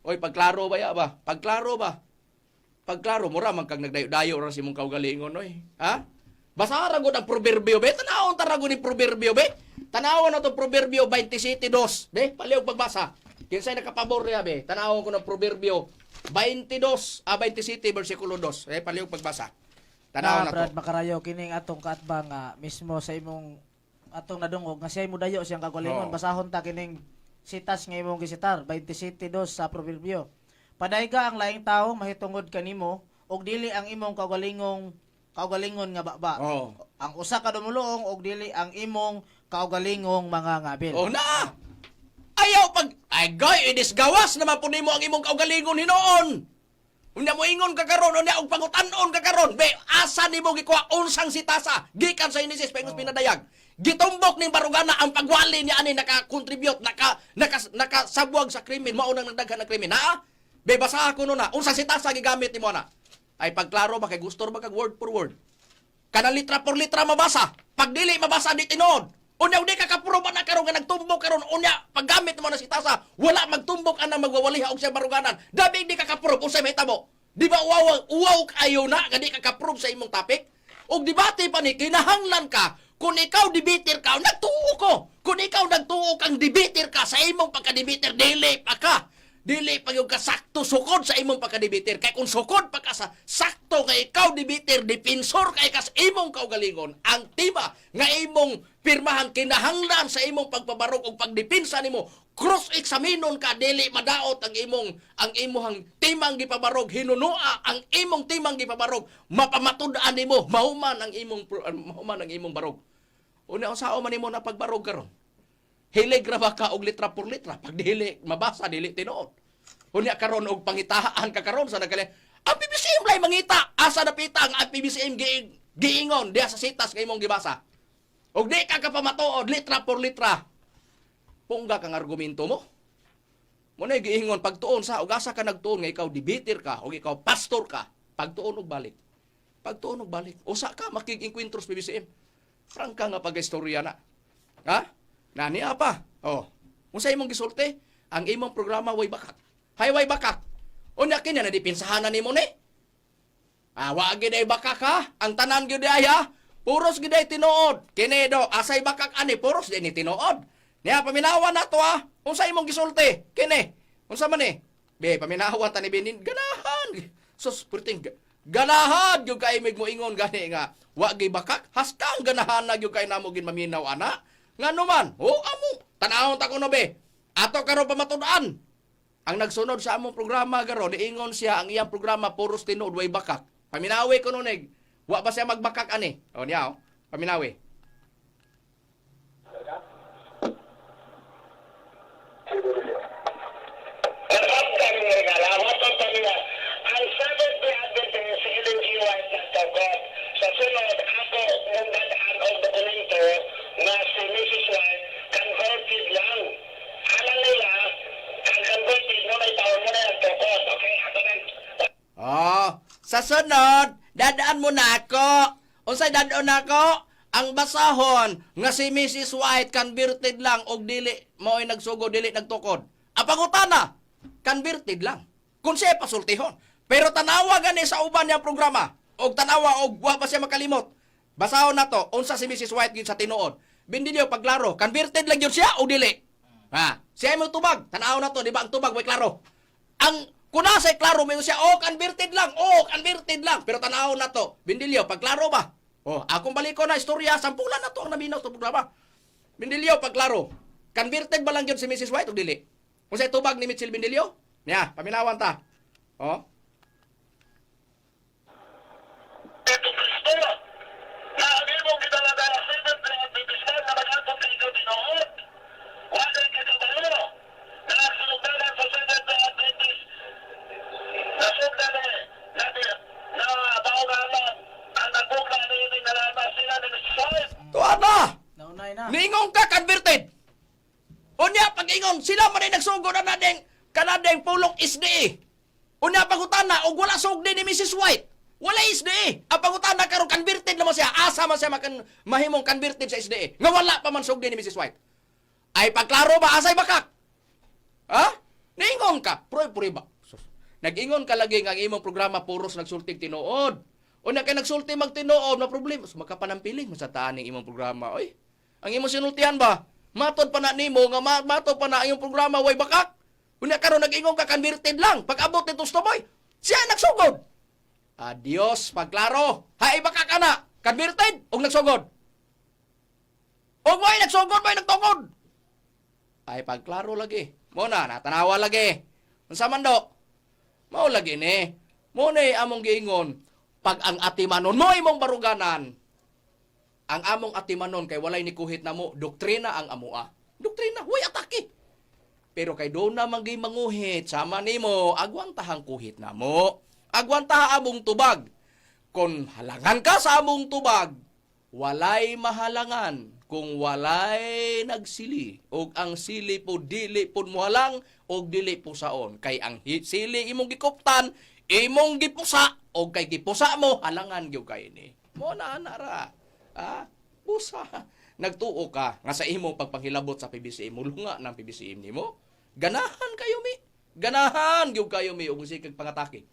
Oy, pagklaro ba ya ba? Pagklaro ba? Pagklaro mura man kag nagdayo-dayo ra sa imong kaugalingon oy. Ha? Basa ra gud ang proverbio be. Tanawon ta ra gud ni proverbio be. Tanawon na to Proverbio 27:2. Be, palihog pagbasa. Kinsay nakapabor niya be? Tanawon ko ng Proverbio 22 27 versikulo 2. Eh, palihog pagbasa. Tanawon Na, na to. Brad Makarayo, kining atong kaatbang nga mismo sa imong atong nadungog nga siya mudayo siyang kagalingon. Oo. Basahon ta kining sitas nga imong gisitar 27:2 sa Proverbio. Padayga ang laing tawo mahitungod kanimo ug dili ang imong kaugalingong kaugalingon nga baba. Oh. Ang usa ka dumuluong ug dili ang imong kaugalingong mga ngabil. Oh na! Ayaw pag ay goy inis gawas naman po nimo ang imong kaugalingon hinuon. Unya mo ingon ka karon, unya og pangutan-on ka karon. Be, asa nimo gikuha unsang sitasa gikan sa Genesis paingos pinadayag. Gitumbok ning barugana ang pagwali niya ani naka-contribute, naka naka nakasabwag sa krimen, mao nang nagdaghan ng krimen. Ha? Be, basaha ko na unsa sitasa gigamit nimo na. Ay pagklaro ba kay gusto ra ba kag word for word. Kanang litra por litra mabasa. Pag dili mabasa di tinuod. Unya di ka kaproba na karon nga nagtumbok karon unya paggamit mo na si tasa wala magtumbok anang magwawaliha og siya baruganan. Dabi di ka kaprob unsay mahitabo. Di ba uwaw uwaw kayo na nga di ka kaprob sa imong topic? Og debate pa ni kinahanglan ka kung ikaw debater ka, nagtuo ko. Kung ikaw nagtuo kang debater ka sa imong pagka-debater, dili pa ka. Dili pa yung kasakto sukod sa imong pagka-debater. Kay kung sukod pa ka sa sakto nga ikaw debater, defensor kay ka sa imong kaugalingon, ang tema nga imong pirmahan kinahanglan sa imong pagpabarog o pagdepensa nimo, cross-examinon ka dili madaot ang imong timang gipabarog, hinunoa ang imong timang gipabarog, mapamatud-an nimo mahuman ang imong barog. Una unsaon man nimo na pagbarog karon? Hilig ra ba ka og litra por litra? Pag dili mabasa, dili tinuod. Unya karon og pangitahaan ka karon sa nagkali. Ang PBCM lay mangita. Asa napita ang PBCM giingon diha sa sitas nga imong gibasa. Og di ka kapamatuod litra por litra. Pungga kang argumento mo. Mo na giingon pagtuon sa og asa ka nagtuon nga ikaw debater ka og ikaw pastor ka, pagtuon og balik. Pagtuon og balik. Usa ka makig-enkwentros PBCM. Prangka nga pag-istorya na. Ha? Nani pa. Oh. Unsa imong gisulti? Ang imong programa way bakak. Hay way bakak. Unya kini na dipinsahanan nimo ni. Ah, wa gid ay bakak ha. Ang tanan gyud ay ha. Puros gid ay tinuod. Kini do asay bakak ani puros di ni tinuod. Niya paminawan nato ha. Unsa imong gisulti? Kini. Unsa man ni? Be, paminawan ta ni Benin ganahan. Sus, perting ganahan gyud kay mig moingon gani nga wa gyud bakak. Haskang ganahan na gyud kay namo gin maminaw ana. Ngano man? Oh, amo. Tanawon ta kuno be. Ato karon pamatud-an. Ang nagsunod sa among programa garo, niingon siya ang iyang programa puros tinuod way bakak. Paminawi ko nunig. Wa ba siya magbakak ani? O niya oh. Paminawi. Ang Seventh-day Adventist si Ellen G. White nagtawag. Sa sunod, ako nung dadaan og dokumento na si Mrs. White converted lang. Alam nila, ang converted mo may tawag mo na nagtukod. Okay, ako na. Oh, sa sunod, dadaan mo na ako. Unsay dadaan nako? Ang basahon nga si Mrs. White converted lang og dili mao'y nagsugo dili nagtukod. Ang pangutana, converted lang. Kung siya pasultihon. Pero tanawa gani sa uban niyang programa og tanawa og wa pa siya makalimot. Basahon nato unsa si Mrs. White gyud sa tinuod. Bindilyo paglaro, converted lang gyud siya o dili? Ha, siya mo tubag. Tanaw na to, di ba ang tubag way klaro. Ang kunasay klaro may siya, oh, converted lang, oh, converted lang. Pero tanaw na to, Bindilyo, pagklaro ba? Oh, akong baliko na istorya, sampulan na to ang naminaw sa programa. Bindilyo, pagklaro. Converted ba lang yun si Mrs. White o dili? Kung sa tubag ni Mitchell Bindilyo? Niya, paminawan ta. Oh, Ito Kristo, na ang imong gidala-dala Seventh-day Adventist na mag-atong kay ikaw tinuod. Wala kay kabalo. Na ang sinugdanan sa Seventh-day Adventist, nasugdan ni, na, na baongalan, ang nagbugna ni ini nalama sila ni Mrs. White. Tuwa na! Naunay na. Niingon ka, converted! Unya, pag-ingon, sila man ay nagsugo na nadeng, kanadeng pulong SDE. Unya, pangutana, og wala sugdi ni Mrs. White. Wala SDE. Ang pangutana karon converted naman siya. Asa man siya makan, mahimong converted sa SDE. Nga wala pa man sugdi ni Mrs. White. Ay, pagklaro ba, asay bakak? Ha? Niingon ka. Proy, proy ba? Sus. Nag-ingon ka lagi nga ang imong programa puros nagsultig tinuod. Unya kay nagsulti magtinuod na problema. So, makapanampiling mo sa taan ning imong programa. Oy, ang imong sinultihan ba? Matod pa na nimo nga matod pa na ang imong programa way bakak. Unya karon nag-ingon ka converted lang. Pag abot ni Tustoboy, siya nagsugod. Adios, pagklaro. Hay bakak ana, converted og nagsugod. Og mo'y nagsugod, mo'y nagtukod. Ay pagklaro lagi. Mo na natanawa lagi. Unsa man do? Mao lagi ni. Mo na among giingon, pag ang atimanon mo imong baruganan, ang among atimanon kay walay ni kuhit namo, doktrina ang amoa. Doktrina, way atake. Pero kay doon na manggay manguhit, sama nimo, agwantahang kuhit namo. Agwantaha among tubag. Kung halangan ka sa among tubag, walay mahalangan kung walay nagsili og ang sili po dili po muhalang og dili po saon kay ang sili imong gikuptan imong gipusa og kay gipusa mo halangan gyud kay ni mo na ana ra, ah, pusa. Nagtuo ka nga sa imong pagpanghilabot sa PBCM, mulunga ng PBCM nimo. Ganahan kayo mi, ganahan gyud kayo mi og sige kag pangatake,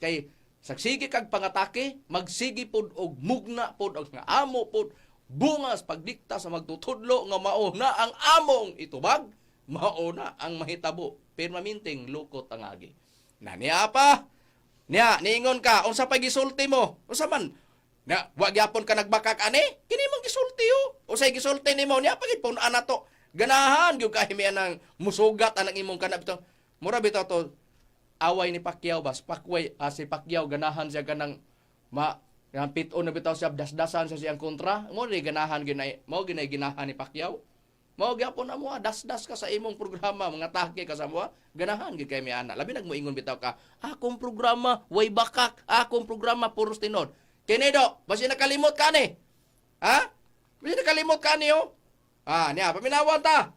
kay sagsige kag pangatake magsige pod og mugna pod og nga amo pod bungas pagdikta sa magtutudlo nga mao na ang among itubag, mao na ang mahitabo. Permanenteng lukot ang agi na niya pa. Niya niingon ka, unsa pa gisulti mo? Unsa man na wa gyapon ka nagbakak ani? Kini mong gisulti oh. Unsay gisulti nimo niya pagid pun-an nato? Ganahan gyud kay mi anang musugat anang imong kanab to. Mura bitaw to away ni Pacquiao bas Pacquiao, ah, si Pacquiao ganahan siya kanang ma yang pit-on na bitaw siya, dasdasan sa siyang kontra mo di ganahan ginay mo ginay ginahan ni Pacquiao. Mao gyapon na mo, ah, dasdas ka sa imong programa, mga take ka sa mo, ganahan gyud kay mi ana. Labi nagmoingon bitaw ka, akong programa way bakak, akong programa puros tinod. Kini do, basi nakalimot ka ni. Ha? Basi nakalimot ka ni oh. Ah, niya paminawan ta.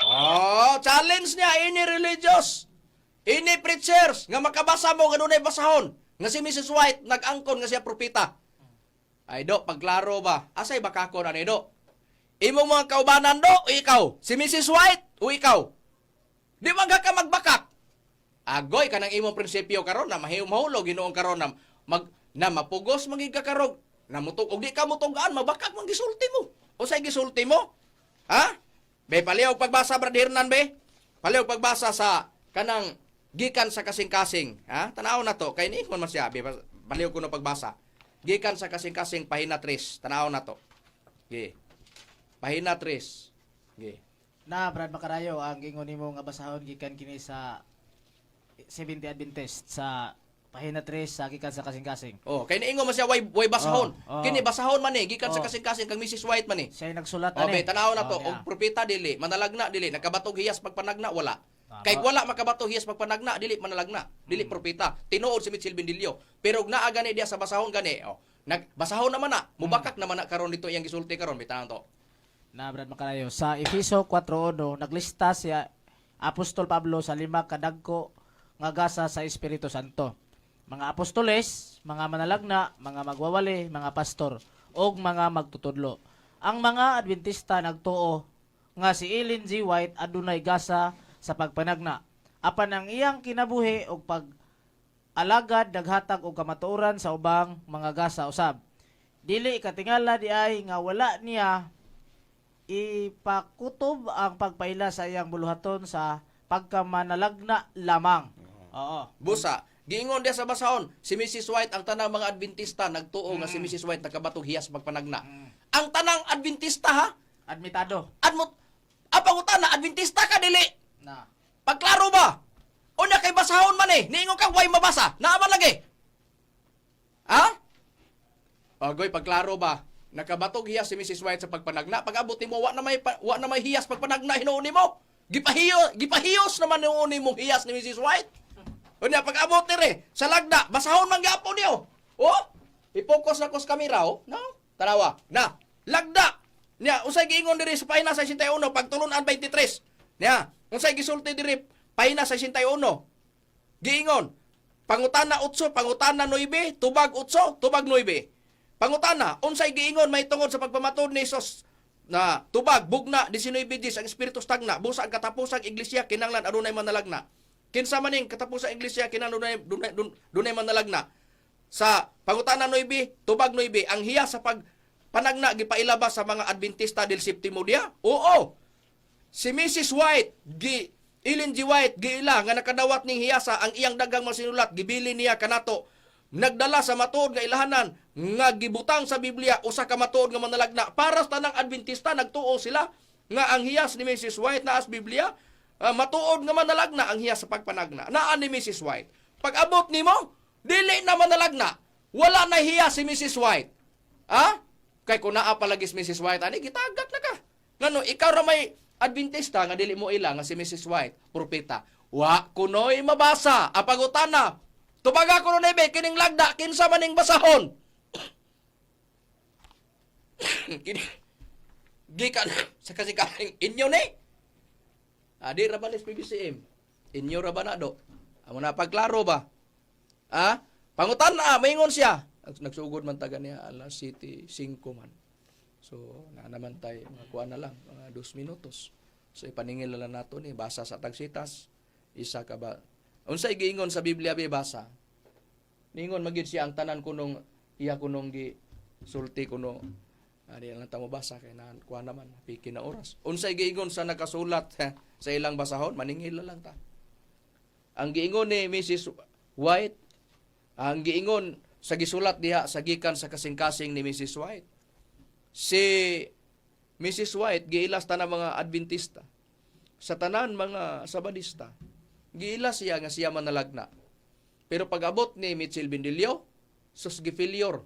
Oh, challenge niya ini religious. Ini preachers nga makabasa mo nga dunay basahon nga si Mrs. White nag-angkon nga siya propeta. Ay do, pagklaro ba? Asay bakako na ni do? Imong mga kaubanan do o ikaw? Si Mrs. White o ikaw? Di man ka magbakak. Agoy kanang imong prinsipyo karon na mahulog Ginoong karon na mag na mapugos magig ka karog na mutug og di ka mutugaan mabakak man gisulti mo. Usay gisulti mo? Ha? Be paliw pagbasa, Brad Hernan, be. Paliw pagbasa sa kanang gikan sa kasing-kasing, ha? Tanaw na to kay niingon man siya, be paliw ko no pagbasa. Gikan sa kasing-kasing pahina 3, tanaw na to. Gi. Pahina 3. Gi. Na Brad Makarayo, ang ingon nimo nga basahon gikan kini sa 70 Adventist sa pahina 3 sa gikan sa kasing-kasing. Oh, kay niingon man siya way basahon. Oh, oh. Kini basahon man ni gikan sa Oh. kasing-kasing kang Mrs. White man ni. Siya nagsulat O, ani. be, tanaw na to. Oh, niya. Og propeta dili, manalagna dili, nakabatog hiyas pagpanagna wala. Tama. Kay wala makabatog hiyas pagpanagna, dili manalagna, dili propeta. Tinuod si Mitchell Bendilio. Pero og naa gani diya sa basahon gani, oh, nag basahon naman na, mubakak naman na karon dito iyang gisulti karon bitaw to. Na Brad Makarayo, sa Efeso 4:1 naglista si Apostol Pablo sa lima kadagko nga gasa sa Espiritu Santo. Mga apostoles, mga manalagna, mga magwawali, mga pastor, ug mga magtutudlo. Ang mga Adventista nagtuo nga si Ellen G. White adunay gasa sa pagpanagna. Apan ang iyang kinabuhi ug pag alagad naghatag og kamatuoran sa ubang mga gasa usab. Dili katingala di ay nga wala niya ipakutob ang pagpaila sa iyang buluhaton sa pagkamanalagna lamang. Oo. Busa, giingon diya sa basahon, si Mrs. White ang tanang mga Adventista nagtuo nga si Mrs. White nakabatog hiyas pagpanagna. Ang tanang Adventista ha, Admitado. admot apang utana Adventista ka dili. Na. Pagklaro ba? Unya kay basahon man eh. Niingon kang way mabasa. Naaman lagi. Ha? Agoy, pagklaro ba? Nakabatog hiyas si Mrs. White sa pagpanagna. Pag-abot nimo wa na may hiyas pagpanagna hinuon nimo. Gipahiyo, gipahiyos naman hinuon nimo hiyas ni Mrs. White. Unya pag-abot dire sa lagda, basahon man gyapon niyo. Oh, i-focus na ko sa kamera oh. No, tanawa. Na, lagda. Nya, unsay giingon diri sa pahina 61 pagtulunan 23. Nya, unsay gisulti diri pahina 61? Giingon, pangutana 8, pangutana 9, tubag 8, tubag 9. Pangutana, unsay giingon may tungod sa pagpamatod ni Jesus na tubag bugna 19 dis ang espiritu stagna busa ang katapusang iglesia kinahanglan adunay manalagna. Kinsa man ning katapusang iglesia kinahanglan dunay manalagna? Sa pangutana 9, tubag 9, ang hiya sa pag panagna gipailabas sa mga Adventista del Septimo Dia? Oo. Si Mrs. White, gi Ellen G. White, giila nga nakadawat ning hiyasa ang iyang daghang mga sinulat, gibili niya kanato. Nagdala sa matuod nga ilahanan nga gibutang sa Biblia usa ka matuod nga manalagna para sa tanang Adventista. Nagtuo sila nga ang hiyas ni Mrs. White naa sa Biblia, matuod nga manalagna ang hiyas sa pagpanagna. Naa ni Mrs. White. Pag-abot nimo, dili na manalagna. Wala na hiyas si Mrs. White. Ha? Kay kung naa palagi si Mrs. White, ani gitagak na ka. Ngano ikaw ra may Adventista nga dili mo ila nga si Mrs. White, propeta. Wa kunoy mabasa. Apagutana. Tubaga kuno nebe kining lagda kinsa maning basahon. Kini gikan sa kasing inyo ni. Adi ra balis PBCM. Inyo ra ba na do? Amo na pagklaro ba? Ah, pangutan na, maingon siya. Nagsugod man taga niya alas City 5 man. So, na naman tay mga kuan na lang, mga 2 minutos. So, ipaningil na lang nato ni basa sa tagsitas. Isa ka ba? Unsay giingon sa Biblia be basa? Ningon magid siya ang tanan kunong iya kunong gi sulti kuno. Ani lang ta mo basa kay na kuan naman piki na oras. Unsay giingon sa nakasulat sa ilang basahon, maningil na lang ta. Ang giingon ni Mrs. White, ang giingon sa gisulat diha sa gikan sa kasing-kasing ni Mrs. White. Si Mrs. White giilas tanan mga Adventista. Sa tanan mga Sabadista. Giila siya nga siya manalagna. Pero pag-abot ni Mitchell Bendilio, sus, gi-failure.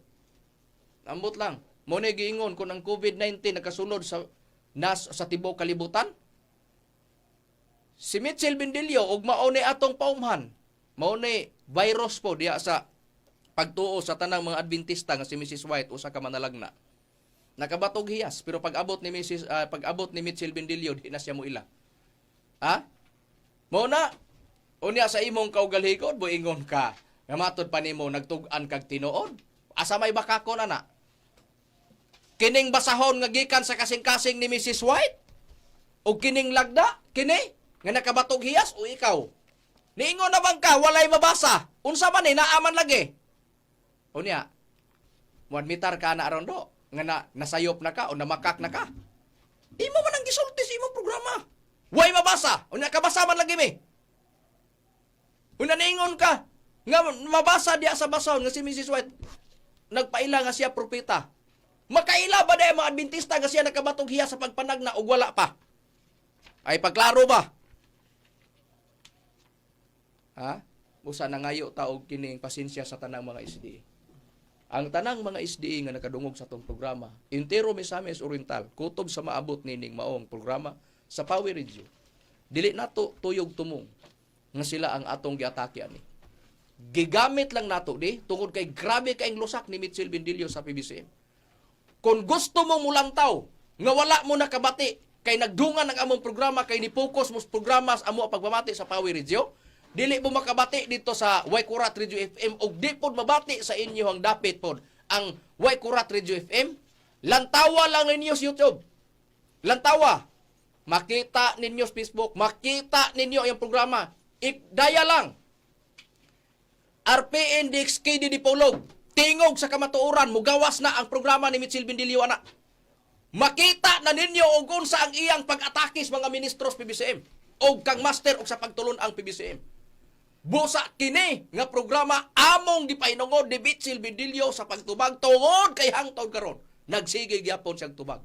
Ambot lang. Mo na giingon kung ang COVID-19 nakasulod sa nas sa tibuok kalibutan. Si Mitchell Bendilio ug mao ni atong paumhan. Mao ni virus po diha sa pagtuo sa tanang mga Adventista nga si Mrs. White usa ka manalagna. Nakabatog hiyas pero pag-abot ni Mitchell Bendilio, di na siya mo ila. Ha? Mao na unya sa imong kaugalhigod moingon ka nga matod pa nimo nagtug-an kag tinuod. Asa may bakakon ana? Kining basahon nga gikan sa kasing-kasing ni Mrs. White? O kining lagda? Kini? Nga nakabatog hiyas o ikaw? Niingon na bang ka, walay mabasa? Unsa man eh, naaman lagi. Unya, muadmitar ka na aron do, nga na, nasayop na ka o namakak na ka. Imo man ang gisulti sa imong programa. Way mabasa. Unya, kabasa man lagi mi. Unya niingon ka, nga mabasa diya sa basahon nga si Mrs. White, nagpaila nga siya propeta. Makaila ba diay mga Adventista nga siya nakabatog hiya sa pagpanagna og wala pa? Ay pagklaro ba? Ha? Usa na ngayo ta og kining pasensya sa tanang mga SDA. Ang tanang mga SDA nga nakadungog sa atong programa, entero Misamis Oriental, kutob sa maabot nining maong programa sa Power Radio. Dili nato tuyog tumong nga sila ang atong giatake ani. Gigamit lang nato di tungod kay grabe kaing lusak ni Mitchell Bendilio sa PBCM. Kung gusto mo mulantaw nga wala mo nakabati kay nagdungan ang among programa kay ni-focus mo sa programa sa amo ang pagpamati sa Power Radio, dili mo makabati dito sa Waikurat Radio FM ug di pod mabati sa inyo ang dapit pod ang Waikurat Radio FM, lantawa lang ninyo sa YouTube. Lantawa. Makita ninyo sa Facebook, makita ninyo ang programa. Ikdaya lang. RPN DXKD Dipolog. Tingog sa kamatuoran, mugawas na ang programa ni Mitchell Bendilio ana. Makita na ninyo og unsa ang iyang pag-atake sa mga ministros PBCM og kang master og sa pagtulon ang PBCM. Busa kini nga programa among gipahinungod ni Mitchell Bendilio sa pagtubag tungod kay hangtod karon nagsige gyapon siyang tubag.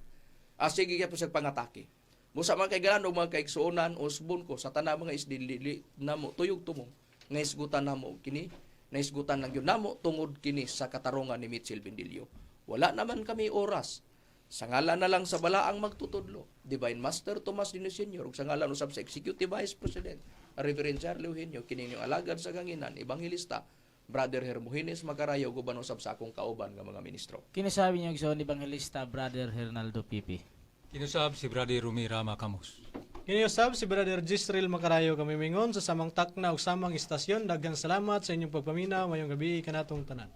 Ah, sige gyapon siyang pangatake. Busa mga kaigalan og mga kaigsuonan, usbon ko sa tanang mga isdili namo tuyog tumong nga isgutan namo kini, naisgutan lang yun namo tungod kini sa katarungan ni Mitchell Bendilio. Wala naman kami oras. Sa ngalan na lang sa balaang magtutudlo, Divine Master Tomas Dino Sr., ug sa ngalan usab sa Executive Vice President, Reverend Charlie Eugenio, kini inyong alagad sa kanginan, Evangelista, Brother Hermogenes Macarayo, guban usab sa akong kauban nga mga ministro. Kini sabi niyo igsoon Evangelista Brother Hernaldo Pipi. Kinusab si Brother Rumira Macamos. Kini usab si Brother Gisrel Macarayo, kami mingon sa samang takna ug samang istasyon. Daghang salamat sa inyong pagpaminaw. Mayong gabi kanatong tanan.